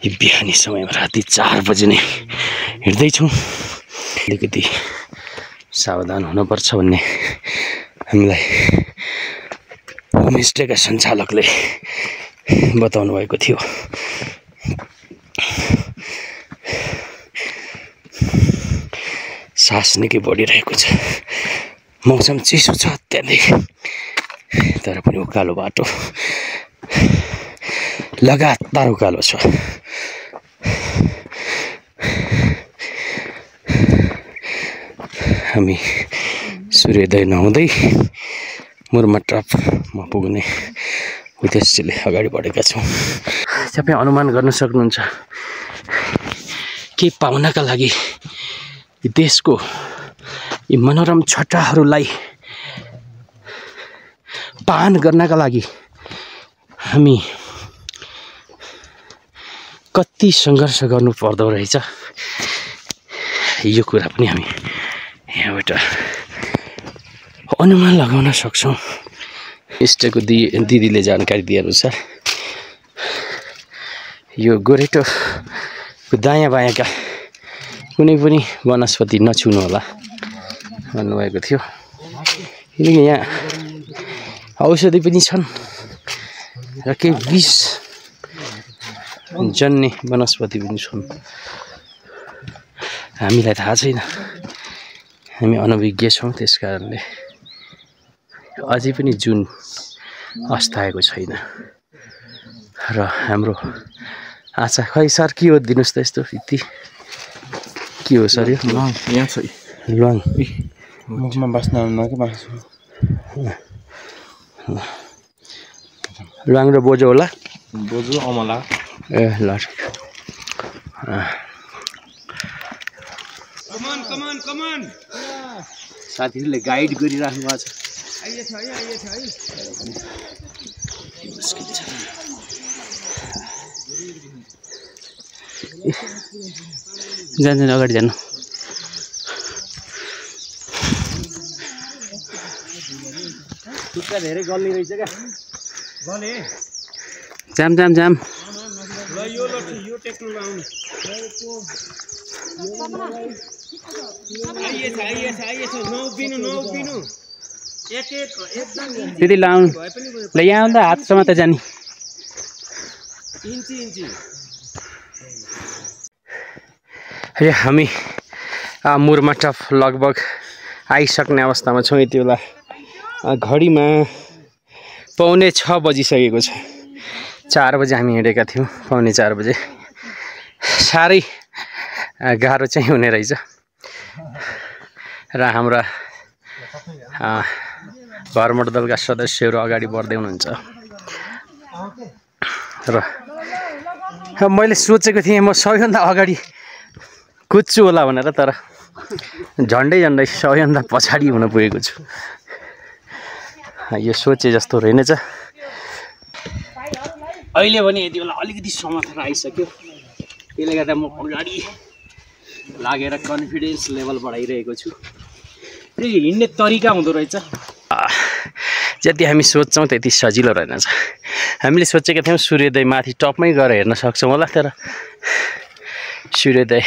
यो बिहानी समयमा राति 4 बजे नै हिँड्दैछौँ। अलिकति सावधान हुनुपर्छ भन्ने हामीलाई होमस्टेका सञ्चालकले बताउनु भएको थियो। सास निकै बढिरहेको छ। मौसम चिसो छ अत्याधिक, तर पनि उकालो बाटो, लगातार उकालो छ। हामी सूर्योदय नहुँदै मुर्माटापमा पुग्ने उद्देश्यले अगाडि बढेका छौँ। तपाईँ अनुमान गर्न सक्नुहुन्छ के पाउनका लागि देशको यी मनोरम छटाहरूलाई पान गर्नका लागि हामी कति सङ्घर्ष गर्नु पर्दो रहेछ, यो कुरा पनि हामी यहाँबाट अनुमान लगाउन सक्छौँ। स्टेको दिदीले जानकारी दिएअनुसार यो गोरेटोको दायाँ बायाँका कुनै पनि वनस्पति नछुनु होला भन्नुभएको थियो, किनकि यहाँ औषधि पनि छन् र केही विष जन्ने वनस्पति पनि छन्। हामीलाई थाहा छैन, हामी अनभिज्ञ छौँ, त्यस कारणले अझै पनि जुन अस्ताएको छैन र हाम्रो आशा। खै सर के हो दिनुहोस् त यस्तो यति के हो सर? यो यहाँ छ ल्वाङ मुखमा बस्न के बाँच्छु। ल्वाङ र बोजो होला, बोजू अमला। ए ल साथीहरूले गाइड गरिराख्नु भएको छ। जान्छ अगाडि जानु। खुट्टा धेरै गल्ने रहेछ क्या। जाम जाम जाम। यो टेक्नु लाउनु। त्यति लाउनु ल, यहाँ आउँदा हातसम्म त जाने। हामी मुर्माटाप लगभग आइसक्ने अवस्थामा छौँ। यति बेला घडीमा 5:45 बजिसकेको छ। 4 बजे हामी हिँडेका थियौँ, 4:45 बजे। साह्रै गाह्रो चाहिँ हुने रहेछ र हाम्रा भ्रमण दलका सदस्यहरू अगाडि बढ्दै हुनुहुन्छ र मैले सोचेको थिएँ म सबैभन्दा अगाडि कुद्छु होला भनेर, तर झन्डै सबैभन्दा पछाडि हुन पुगेको छु। यो सोचे जस्तो रहेनछ। अहिले पनि यति बेला अलिकति समातेर आइसक्यो, त्यसले गर्दा म अगाडि लागेर कन्फिडेन्स लेभल बढाइरहेको छु। हिँड्ने तरिका हुँदो रहेछ, जति हामी सोच्छौँ त्यति सजिलो रहेनछ। हामीले सोचेका थियौँ सूर्योदय माथि टपमै गएर हेर्न सक्छौँ होला, तर सूर्योदय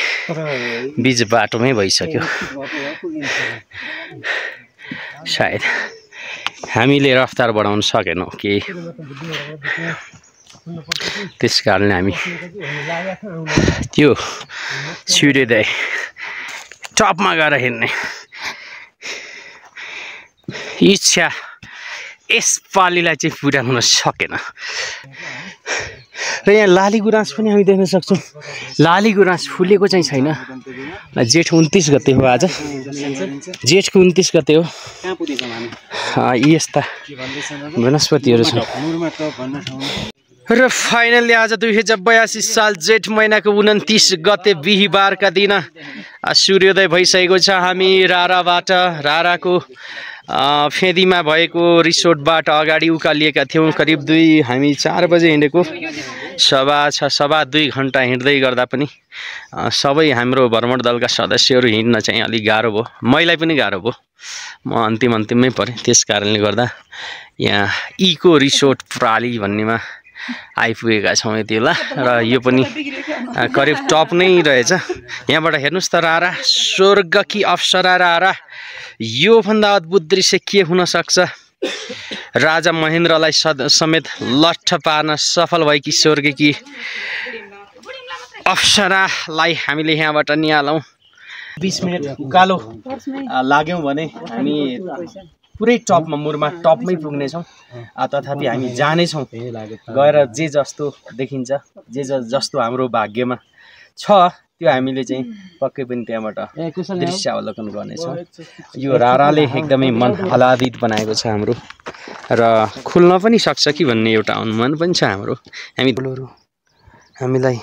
बिच बाटोमै भइसक्यो। सायद हामीले रफ्तार बढाउन सकेनौँ कि त्यस कारणले हामी त्यो सूर्योदय टपमा गएर हेर्ने इच्छा यसपालिलाई चाहिँ पुरा हुन सकेन। र यहाँ लाली गुराँस पनि हामी देख्न सक्छौँ। लाली गुराँस फुलेको चाहिँ छैन। जेठ 29 गते हो आज, जेठको 29 गते हो। यी यस्ता वनस्पतिहरू छन्। र फाइनली आज 2082 साल जेठ महिनाको 29 गते बिहिबारका दिन सूर्योदय भइसकेको छ। हामी राराको फेदीमा भएको रिसोर्टबाट अगाडि उकालिएका थियौँ। करिब 4 बजे हिँडेको, 2.5 घन्टा हिँड्दै गर्दा पनि सबै हाम्रो भ्रमण दलका सदस्यहरू हिँड्न चाहिँ अलिक गाह्रो भयो। मैलाई पनि गाह्रो भयो, म अन्तिममै परेँ। त्यस कारणले गर्दा यहाँ इको रिसोर्ट प्राली भन्नेमा आइपुगेका छौँ यति बेला र यो पनि करिब टप नै रहेछ। यहाँबाट हेर्नुहोस् त रारा स्वर्ग कि अप्सरा रारा। योभन्दा अद्भुत दृश्य के हुन सक्छ? राजा महेन्द्रलाई समेत लट्ठ पार्न सफल भएकी स्वर्ग कि अप्सरालाई हामीले यहाँबाट निहालौँ। 20 मिनट उकालो लाग्यौँ भने हामी पुरै टपमा मुरमा टपमै पुग्नेछौँ। तथापि हामी जानेछौँ गएर जे जस्तो देखिन्छ, जे जस्तो हाम्रो भाग्यमा छ त्यो हामीले चाहिँ पक्कै पनि त्यहाँबाट दृश्य अवलोकन गर्नेछौँ। यो राराले एकदमै मन आह्लादित बनाएको छ हाम्रो र खुल्न पनि सक्छ कि भन्ने एउटा अनुमान पनि छ हाम्रो। हामीलाई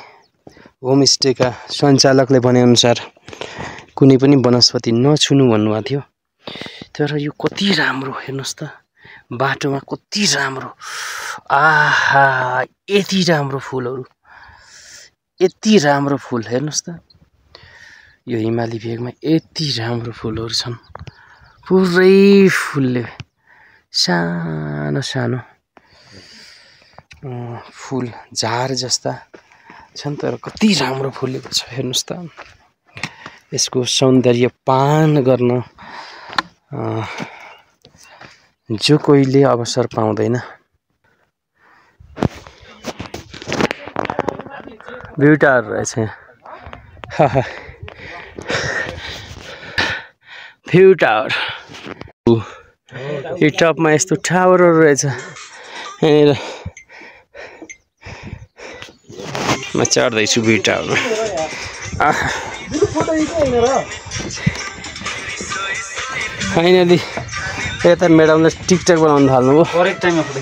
होमस्टेका सञ्चालकले भनेअनुसार कुनै पनि वनस्पति नछुनु भन्नुभएको थियो। तर यो कति राम्रो हेर्नुहोस् त, बाटोमा कति राम्रो, आहा यति राम्रो फुलहरू, यति राम्रो फुल हेर्नुहोस् त। यो हिमाली भेगमा यति राम्रो फुलहरू छन्, पुरै फुलले सानो सानो फुल झार जस्ता छन्, तर कति राम्रो फुलेको छ हेर्नुहोस् त। यसको सौन्दर्य पान गर्न जो कोहीले अवसर पाउँदैन। भ्यू टावर रहेछ, भ्यू टावर। यो टपमा यस्तो टावरहरू रहेछ। यहाँनिर म चढ्दैछु भ्यू टावरमा। फाइनली यता म्याडमले टिकटक बनाउनु थाल्नुभयो।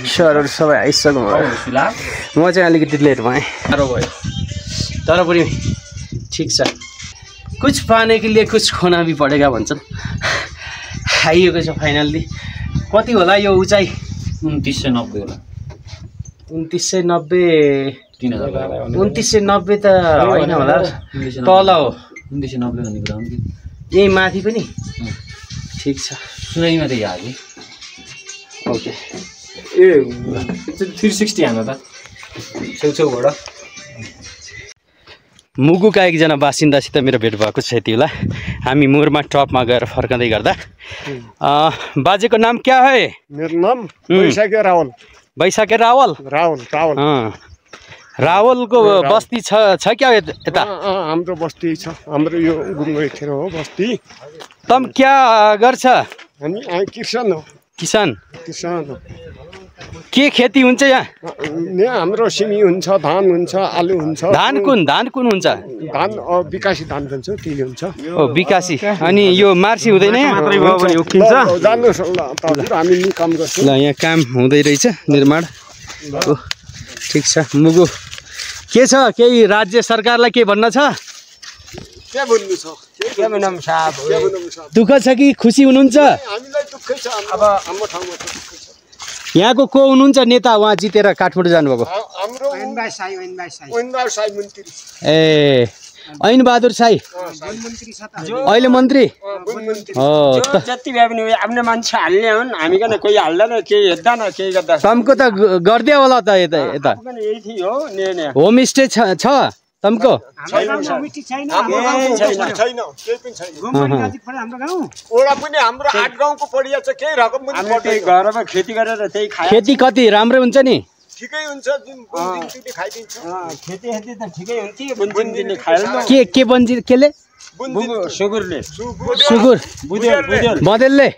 सरहरू सबै आइसक्नु भयो। म चाहिँ अलिकति लेट भएँ, साह्रो भयो, तर पनि ठिक छ। कुछ पाने के लिए कुछ खोना भी पडेगा भन्छन्। आइएको छ फाइनल्ली। कति होला यो उचाइ? 2990 होला। 2990 2990 त होइन होला, तल हो 2990 भन्ने कुरा हो नि। यही माथि पनि ठिक छ। सुनाइमा त यहाँ ओके। ए 360 हान्नु त छेउछेउबाट। मुगुका एकजना बासिन्दासित मेरो भेट भएको छ यति बेला। हामी मुरमा टपमा गएर फर्कँदै गर्दा बाजेको नाम क्या है? मेरो नाम बैशाखे रावल। बैशाखे रावल? रावल रावल। रावलको बस्ती छ क्या यता? हाम्रो बस्ती छ, हाम्रो यो गुम्बैखेर हो बस्ती। तम क्या गर्छ? हामी किसान हो। किसान? किसान हो। के खेती हुन्छ यहाँ? यहाँ हाम्रो सिमी हुन्छ, धान हुन्छ, आलु हुन्छ। धान कुन हुन्छ? धान विकासी धान भन्छ, त्यही हुन्छ। ओ विकासी। अनि यो मार्सी हुँदैन यहाँ? जानुहोस् ल, हामी नि काम गर्छौँ। ल यहाँ काम हुँदै रहेछ, निर्माण। ठिक छ। मुगु के छ? केही राज्य सरकारलाई के भन्न छ? के भन्नु छ? के भनौँ साहब? दुःख छ कि खुसी हुनुहुन्छ? हामीलाई दुःखै छ। अब हाम्रो ठाउँमा दुःखै छ। यहाँको को हुनुहुन्छ नेता वहाँ जितेर काठमाडौँ जानुभएको? हाम्रो ऐनबहादुर साई मन्त्री। ए ऐनबहादुर साई अहिले मन्त्री हो। जति भए पनि आफ्नो मान्छे हाल्ने हुन्, हामी कन कोही हाल्दैन, केही हेर्दैन, केही गर्दा। तमको त गरिदियो होला त यता यता। होमस्टे छ तमको? खेती गरेर त्यही खाए। खेती कति राम्रो हुन्छ नि? ठिकै हुन्छ। खेती त ठिकै हुन्छ। के बन्जी केले? सुगुरले। सुगुर बँदेलले?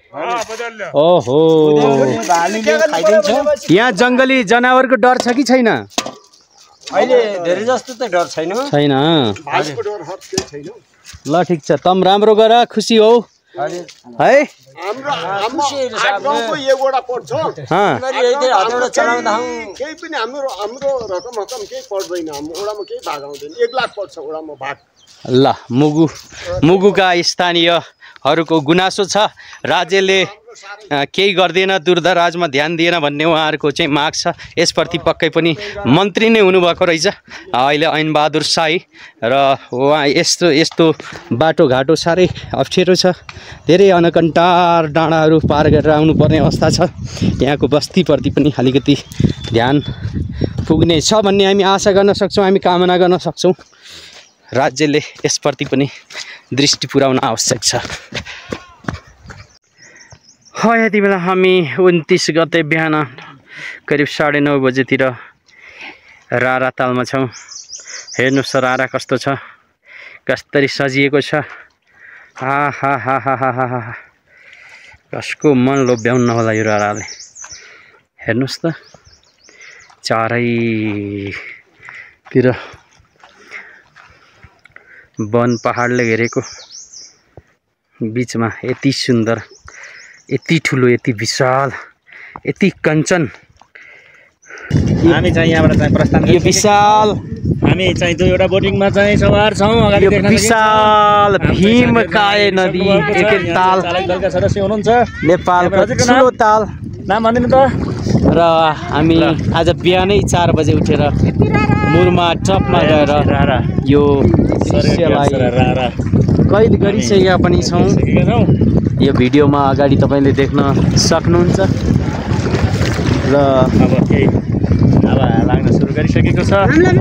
ओहो। यहाँ जङ्गली जनावरको डर छ कि छैन? अहिले धेरै जस्तो त डर छैन। छैन। ल ठिक छ, तम राम्रो गर, खुसी हो है। केही पनि हाम्रो रकम केही पर्दैन, ओडामा केही भाग आउँदैन। 1 लाख पर्छ ओडामा भाग। ल मुगुका स्थानीयहरूको गुनासो छ राज्यले केही गर्दैन, दूरदराजमा ध्यान दिएन भन्ने उहाँहरूको चाहिँ माग छ। यसप्रति पक्कै पनि मन्त्री नै हुनुभएको रहेछ अहिले ऐनबहादुर साई। र उहाँ यस्तो बाटोघाटो साह्रै अप्ठ्यारो छ, धेरै अनकन्टार डाँडाहरू पार गरेर आउनुपर्ने अवस्था छ। यहाँको बस्तीप्रति पनि अलिकति ध्यान पुग्नेछ भन्ने हामी आशा गर्न सक्छौँ, हामी कामना गर्न सक्छौँ। राज्यले यसप्रति पनि दृष्टि पुर्याउन आवश्यक छ। यति बेला हामी 29 गते बिहान करिब 9:30 बजेतिर रारा तालमा छौँ। हेर्नुहोस् रारा कस्तो छ, कसरी सजिएको छ। हा हा हा हा हा हा, कसको मन लोभ्याउन होला यो राराले। हेर्नुहोस् त चारैतिर वन पहाडले घेरेको बिचमा यति सुन्दर, यति ठुलो, यति विशाल, यति कञ्चन। हामी चाहिँ यहाँबाट चाहिँ प्रस्थान यो विशाल, हामी चाहिँ दुईवटा बोटिङमा चाहिँ सवार छौँ। यो विशाल भीमकाय नदी एक ताल दलका सदस्य हुनुहुन्छ नेपालको ठुलो ताल। नाम भनिदिनु त। र हामी आज बिहानै 4 बजे उठेर मुरमा टपमा गएर यो दृश्यलाई कैद गरिसकेका पनि छौँ। यो भिडियोमा अगाडि तपाईँले देख्न सक्नुहुन्छ। र अब लाग्न सुरु गरिसकेको छ। 12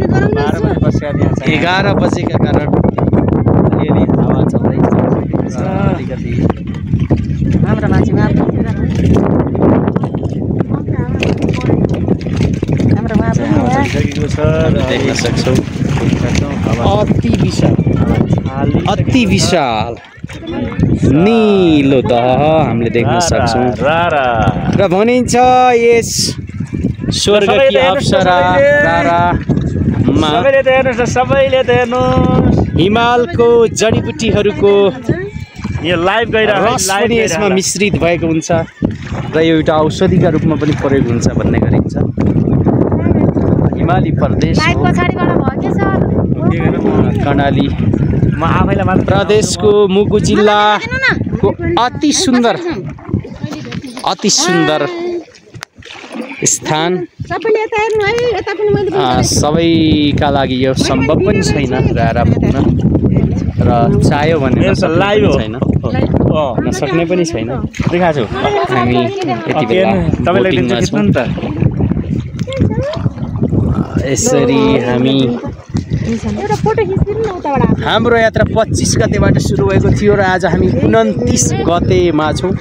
बजे पश्चात यहाँ 11 बजेका कारण अलिअलि हावा चल्दैछ। अलिकति हाम्रो मान्छेमा देख्न सक्छौँ। अति विशाल नीलो दह हामीले देख्न सक्छौँ। र भनिन्छ यस स्वर्गकी अप्सरा रारामा हिमालको जडीबुटीहरूको यो लाइभ रस पनि यसमा मिश्रित भएको हुन्छ र यो एउटा औषधिका रूपमा पनि प्रयोग हुन्छ भन्ने गरिन्छ। हिमाली प्रदेश कर्णाली प्रदेशको मुगु जिल्लाको अति सुन्दर स्थान। सबैका लागि यो सम्भव पनि छैन रारा पुग्न, र चाह्यो भने छैन, नसक्ने पनि छैन। हामी यति बेला बोटिङमा छौँ। यसरी हामी हाम्रो यात्रा 25 गतेबाट सुरु भएको थियो र आज हामी 29 गतेमा छौँ।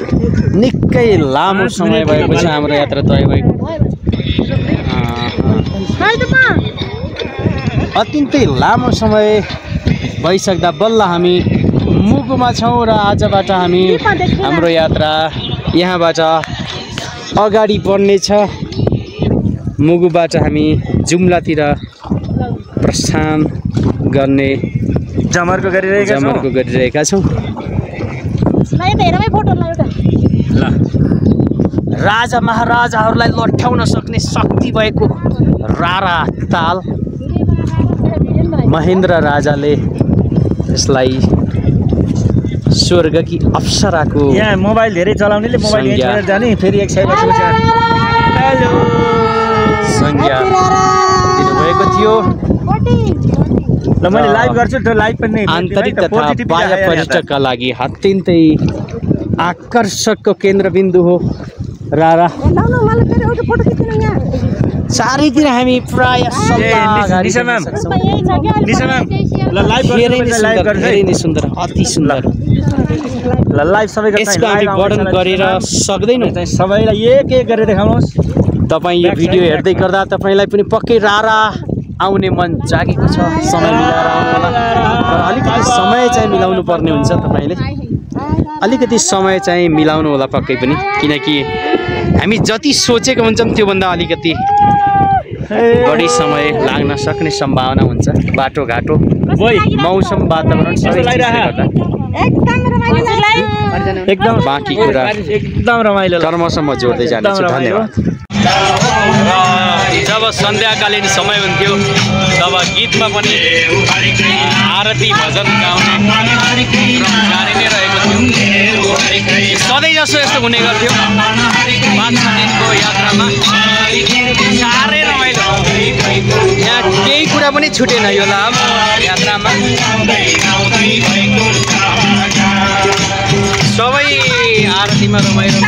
निकै लामो समय भएको छ हाम्रो यात्रा तय भएको। अत्यन्तै लामो समय भइसक्दा बल्ल हामी मुगुमा छौँ र आजबाट हाम्रो यात्रा यहाँबाट अगाडि बढ्नेछ। मुगुबाट हामी जुम्लातिर प्रस्थान गर्ने जमर्को गरिरहेका छौँ। राजा महाराजाहरूलाई लट्याउन सक्ने शक्ति भएको रारा ताल महेन्द्र राजाले यसलाई स्वर्गकी अप्सराको यहाँ मोबाइल धेरै चलाउनेले मोबाइल यहीँ छोडेर जाने, फेरि एक साइड संज्ञा दिनुभएको थियो। ल मैले लाइभ गर्छु त्यो लाइभ पनि आन्तरिक तथा बाह्य पर्यटकका लागि अत्यन्तै आकर्षकको केन्द्रबिन्दु हो रारा। चारैतिर हामी प्राय धेरै नै सुन्दर, अति सुन्दर। यसको हामी वर्णन गरेर सक्दैनौँ। सबैलाई एक एक गरेर देखाउनुहोस्। तपाईँ यो भिडियो हेर्दै गर्दा तपाईँलाई पनि पक्कै रारा आउने मन जागेको छ। समय मिलाएर आउनु होला, अलिकति समय चाहिँ मिलाउनु पर्ने हुन्छ। तपाईँले अलिकति समय चाहिँ मिलाउनु होला पक्कै पनि, किनकि हामी जति सोचेको हुन्छौँ त्योभन्दा अलिकति बढी समय लाग्न सक्ने सम्भावना हुन्छ। बाटोघाटो, मौसम, वातावरण एकदम बाँकी कुरा एकदम रमाइलो, कर्मसम्म जोड्दै जानेछु। धन्यवाद। जब सन्ध्याकालीन समय हुन्थ्यो तब गीतमा पनि आरती भजन गाउने जारी नै रहेको थियो। सधैँ जसो यस्तो हुने गर्थ्यो 5-6 दिनको यात्रामा। साह्रै रमाइलो, यहाँ केही कुरा पनि छुटेन यो लामो यात्रामा। सबै आरतीमा रमाइलो।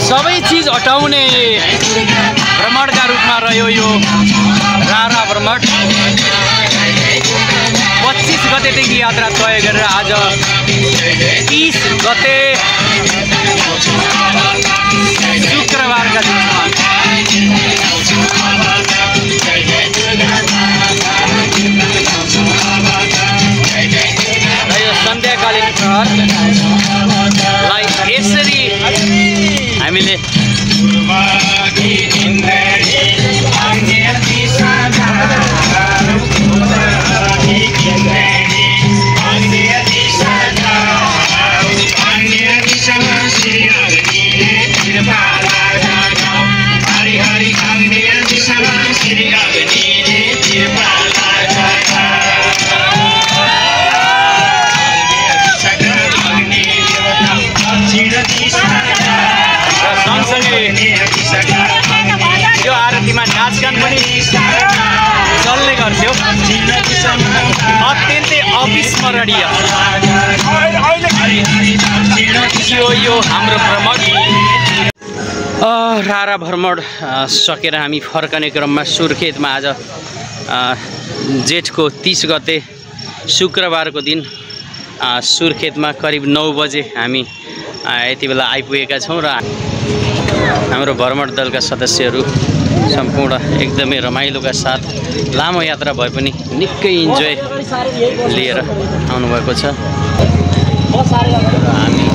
सबै चीज हटाउने भ्रमणका रूपमा रह्यो यो रारा भ्रमण। 25 गतेदेखि यात्रा तय गरेर आज 30 गते शुक्रबारका दिनमा र यो सन्ध्याकालीन प्रहरलाई यसरी हामीले यो आरतीमा नाचगान पनि चल्ने गर्थ्यो। अत्यन्तै अविस्मरणीय यो हाम्रो भ्रमण। रारा भ्रमण सकेर हामी फर्कने क्रममा सुर्खेतमा आज जेठको 30 गते शुक्रबारको दिन सुर्खेतमा करिब 9 बजे हामी यति बेला आइपुगेका छौँ र हाम्रो भ्रमण दलका सदस्यहरू सम्पूर्ण एकदमै रमाइलोका साथ लामो यात्रा भए पनि निकै इन्जोय लिएर आउनुभएको छ। हामी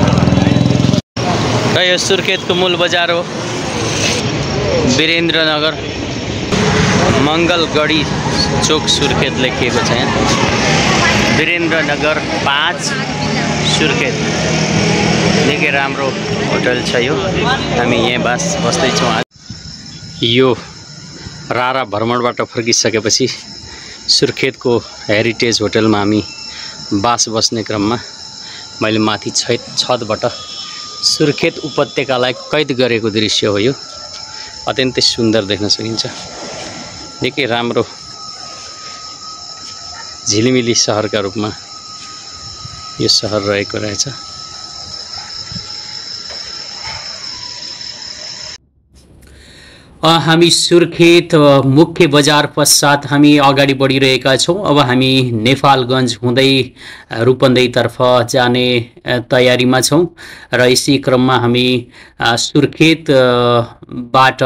र यो सुर्खेतको मूल बजार हो वीरेन्द्रनगर, मङ्गलगढी चोक सुर्खेत लेखिएको छ यहाँ। वीरेन्द्रनगर 5 सुर्खेत। निकै राम्रो होटल छ यो। हामी यहाँ बस्दैछौँ। यो रारा भ्रमणबाट फर्किसकेपछि सुर्खेतको हेरिटेज होटलमा हामी बस्ने क्रममा मैले माथि छतबाट सुर्खेत उपत्यकालाई कैद गरेको दृश्य हो यो। अत्यन्तै सुन्दर देख्न सकिन्छ। निकै राम्रो झिलिमिली सहरका रूपमा यो सहर रहेको रहेछ। हामी सुर्खेत मुख्य बजार पश्चात हामी अगाडि बढिरहेका छौँ। अब हामी नेपालगञ्ज हुँदै रूपन्देहीतर्फ जाने तयारीमा छौँ र यसै क्रममा हामी सुर्खेतबाट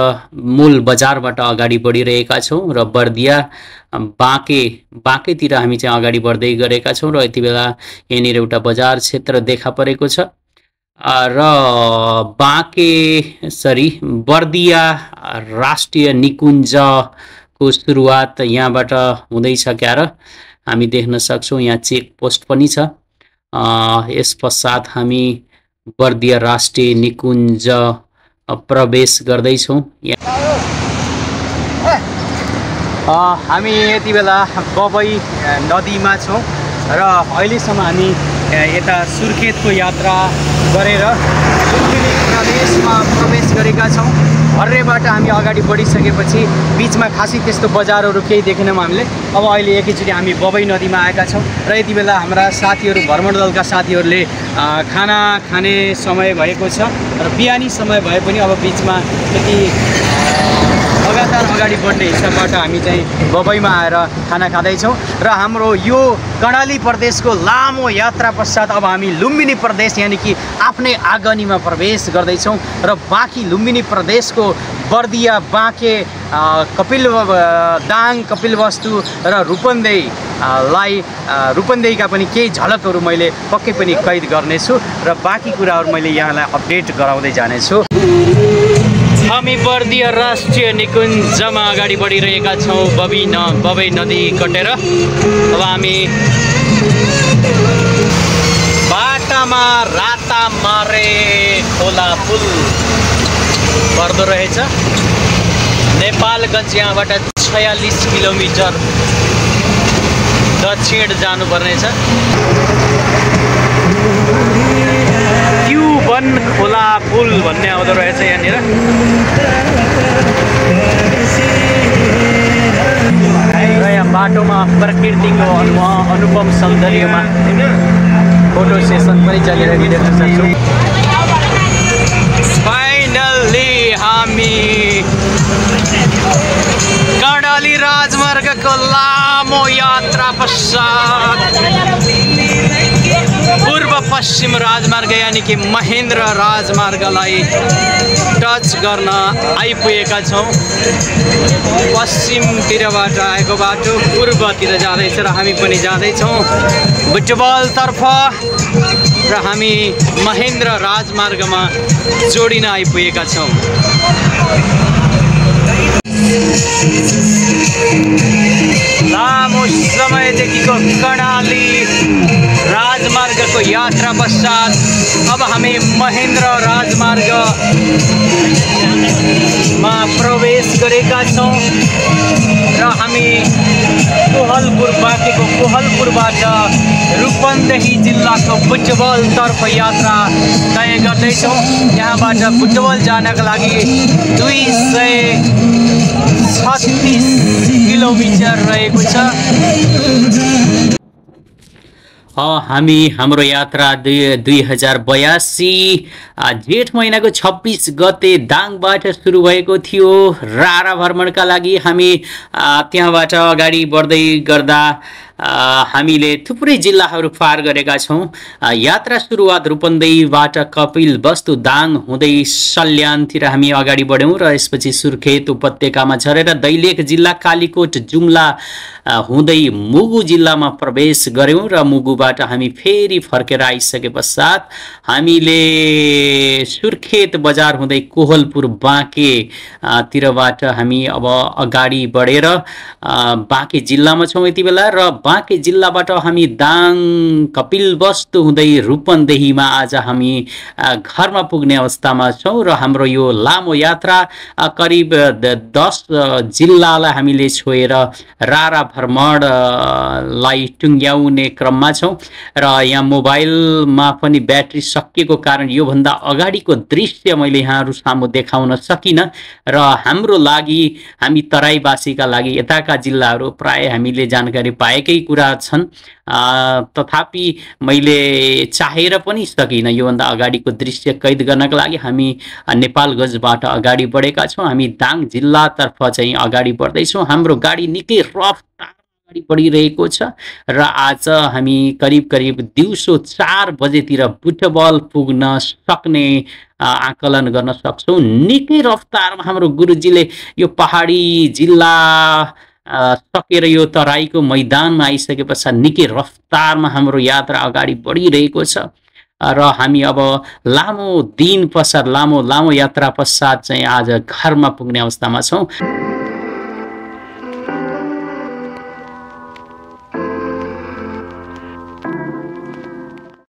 मूल बजारबाट अगाडि बढिरहेका छौँ र बर्दिया बाँकेतिर हामी चाहिँ अगाडि बढ्दै गरेका छौँ र यति बेला यहाँनिर एउटा बजार क्षेत्र देखा परेको छ र बर्दिया राष्ट्रिय निकुञ्जको सुरुवात यहाँबाट हुँदैछ क्या र हामी देख्न सक्छौँ। यहाँ चेक पोस्ट पनि छ। यस पश्चात हामी बर्दिया राष्ट्रिय निकुञ्ज प्रवेश गर्दैछौँ। हामी यति बेला बबई नदीमा छौँ र अहिलेसम्म हामी यता सुर्खेतको यात्रा गरेर लुम्बिनी प्रदेशमा प्रवेश गरेका छौँ। हर्रेबाट हामी अगाडि बढिसकेपछि बिचमा खासै त्यस्तो बजारहरू केही देखेनौँ हामीले। अब अहिले एकैचोटि हामी बबई नदीमा आएका छौँ र यति बेला हाम्रा साथीहरू भ्रमण दलका साथीहरूले खाना खाने समय भएको छ र बिहानी समय भए पनि अब बिचमा त्यति लगातार अगाडि बढ्ने हिसाबबाट हामी चाहिँ बबईमा आएर खाना खाँदैछौँ र हाम्रो यो कर्णाली प्रदेशको लामो यात्रा पश्चात अब हामी लुम्बिनी प्रदेश यानि कि आफ्नै आगनीमा प्रवेश गर्दैछौँ र बाँकी लुम्बिनी प्रदेशको बर्दिया, बाँके, दाङ, कपिलवस्तु र रूपन्देहीका पनि केही झलकहरू मैले पक्कै पनि कैद गर्नेछु र बाँकी कुराहरू मैले यहाँलाई अपडेट गराउँदै जानेछु। हामी बर्दिया राष्ट्रिय निकुञ्जमा अगाडि बढिरहेका छौँ बबई नदी कटेर। अब हामी बाटामा रातामारे खोला पुल पर्दो रहेछ। नेपालगञ्ज यहाँबाट 46 किलोमिटर दक्षिण जानुपर्नेछ। त्युवन खोला पुल भन्ने आउँदो रहेछ यहाँनिर। र यहाँ बाटोमा प्रकृतिको अनुपम सौन्दर्यमा फोटो सेसन पनि चलिरहेको देख्न सक्छौँ। फाइनल्ली हामी कर्णाली राजमार्गको लामो यात्रा पश्चात पूर्व पश्चिम राजमार्ग यानि कि महेन्द्र राजमार्गलाई टच गर्न आइपुगेका छौँ। पश्चिमतिरबाट आएको बाटो पूर्वतिर जाँदैछ र हामी पनि जाँदैछौँ बुटवलतर्फ र हामी महेन्द्र राजमार्गमा जोडिन आइपुगेका छौँ। लामो समयदेखिको कर्णाली राजमार्गको यात्रा पश्चात अब हामी महेन्द्र राजमार्गमा प्रवेश गरेका छौँ र हामी कोहलपुर बाँकेको कोहलपुरबाट रूपन्देही जिल्लाको बुटवलतर्फ यात्रा तय गर्दैछौँ। यहाँबाट बुटवल जानका लागि 236 किलोमिटर रहेको छ। हाम्रो यात्रा 2082 जेठ महिनाको 26 गते दाङबाट सुरु भएको थियो। रारा भ्रमणका लागि हामी त्यहाँबाट अगाडि बढ्दै गर्दा हामीले थुप्रै जिल्लाहरू पार गरेका छौँ। यात्रा सुरुवात रूपन्देहीबाट कपिलवस्तु दाङ हुँदै सल्यानतिर हामी अगाडि बढ्यौँ र यसपछि सुर्खेत उपत्यकामा झरेर दैलेख जिल्ला कालीकोट जुम्ला हुँदै मुगु जिल्लामा प्रवेश गऱ्यौँ र मुगुबाट हामी फेरि फर्केर आइसके पश्चात हामीले सुर्खेत बजार हुँदै कोहलपुर बाँके तिरबाट हामी अब अगाडि बढेर बाँके जिल्लामा छौँ यति बेला र बाँके जिल्लाबाट हामी दाङ कपिलवस्तु हुँदै रूपन्देहीमा आज हामी घरमा पुग्ने अवस्थामा छौँ र हाम्रो यो लामो यात्रा करिब 10 जिल्लालाई हामीले छोएर रारा भ्रमणलाई टुङ्ग्याउने क्रममा छौँ र यहाँ मोबाइलमा पनि ब्याट्री सकिएको कारण योभन्दा अगाडिको दृश्य मैले यहाँहरू सामु देखाउन सकिनँ र हाम्रो लागि हामी तराईवासीका लागि यताका जिल्लाहरू प्राय हामीले जानकारी पाएकै कुरा छन्। तथापि मैले चाहेर पनि सकिनँ योभन्दा अगाडिको दृश्य कैद गर्नका लागि हामी नेपालगञ्जबाट अगाडि बढेका छौँ। हामी दाङ जिल्लातर्फ चाहिँ अगाडि बढ्दैछौँ। हाम्रो गाडी निकै रफ्तार अगाडि बढिरहेको छ र आज हामी करिब दिउँसो 4 बजेतिर बुटवल पुग्न सक्ने आकलन गर्न सक्छौँ। निकै रफ्तारमा हाम्रो गुरुजीले यो पहाडी जिल्ला सकेर यो तराईको मैदानमा आइसके पश्चात निकै रफ्तारमा हाम्रो यात्रा अगाडि बढिरहेको छ र हामी अब लामो दिन पश्चात लामो यात्रा पश्चात चाहिँ आज घरमा पुग्ने अवस्थामा छौँ।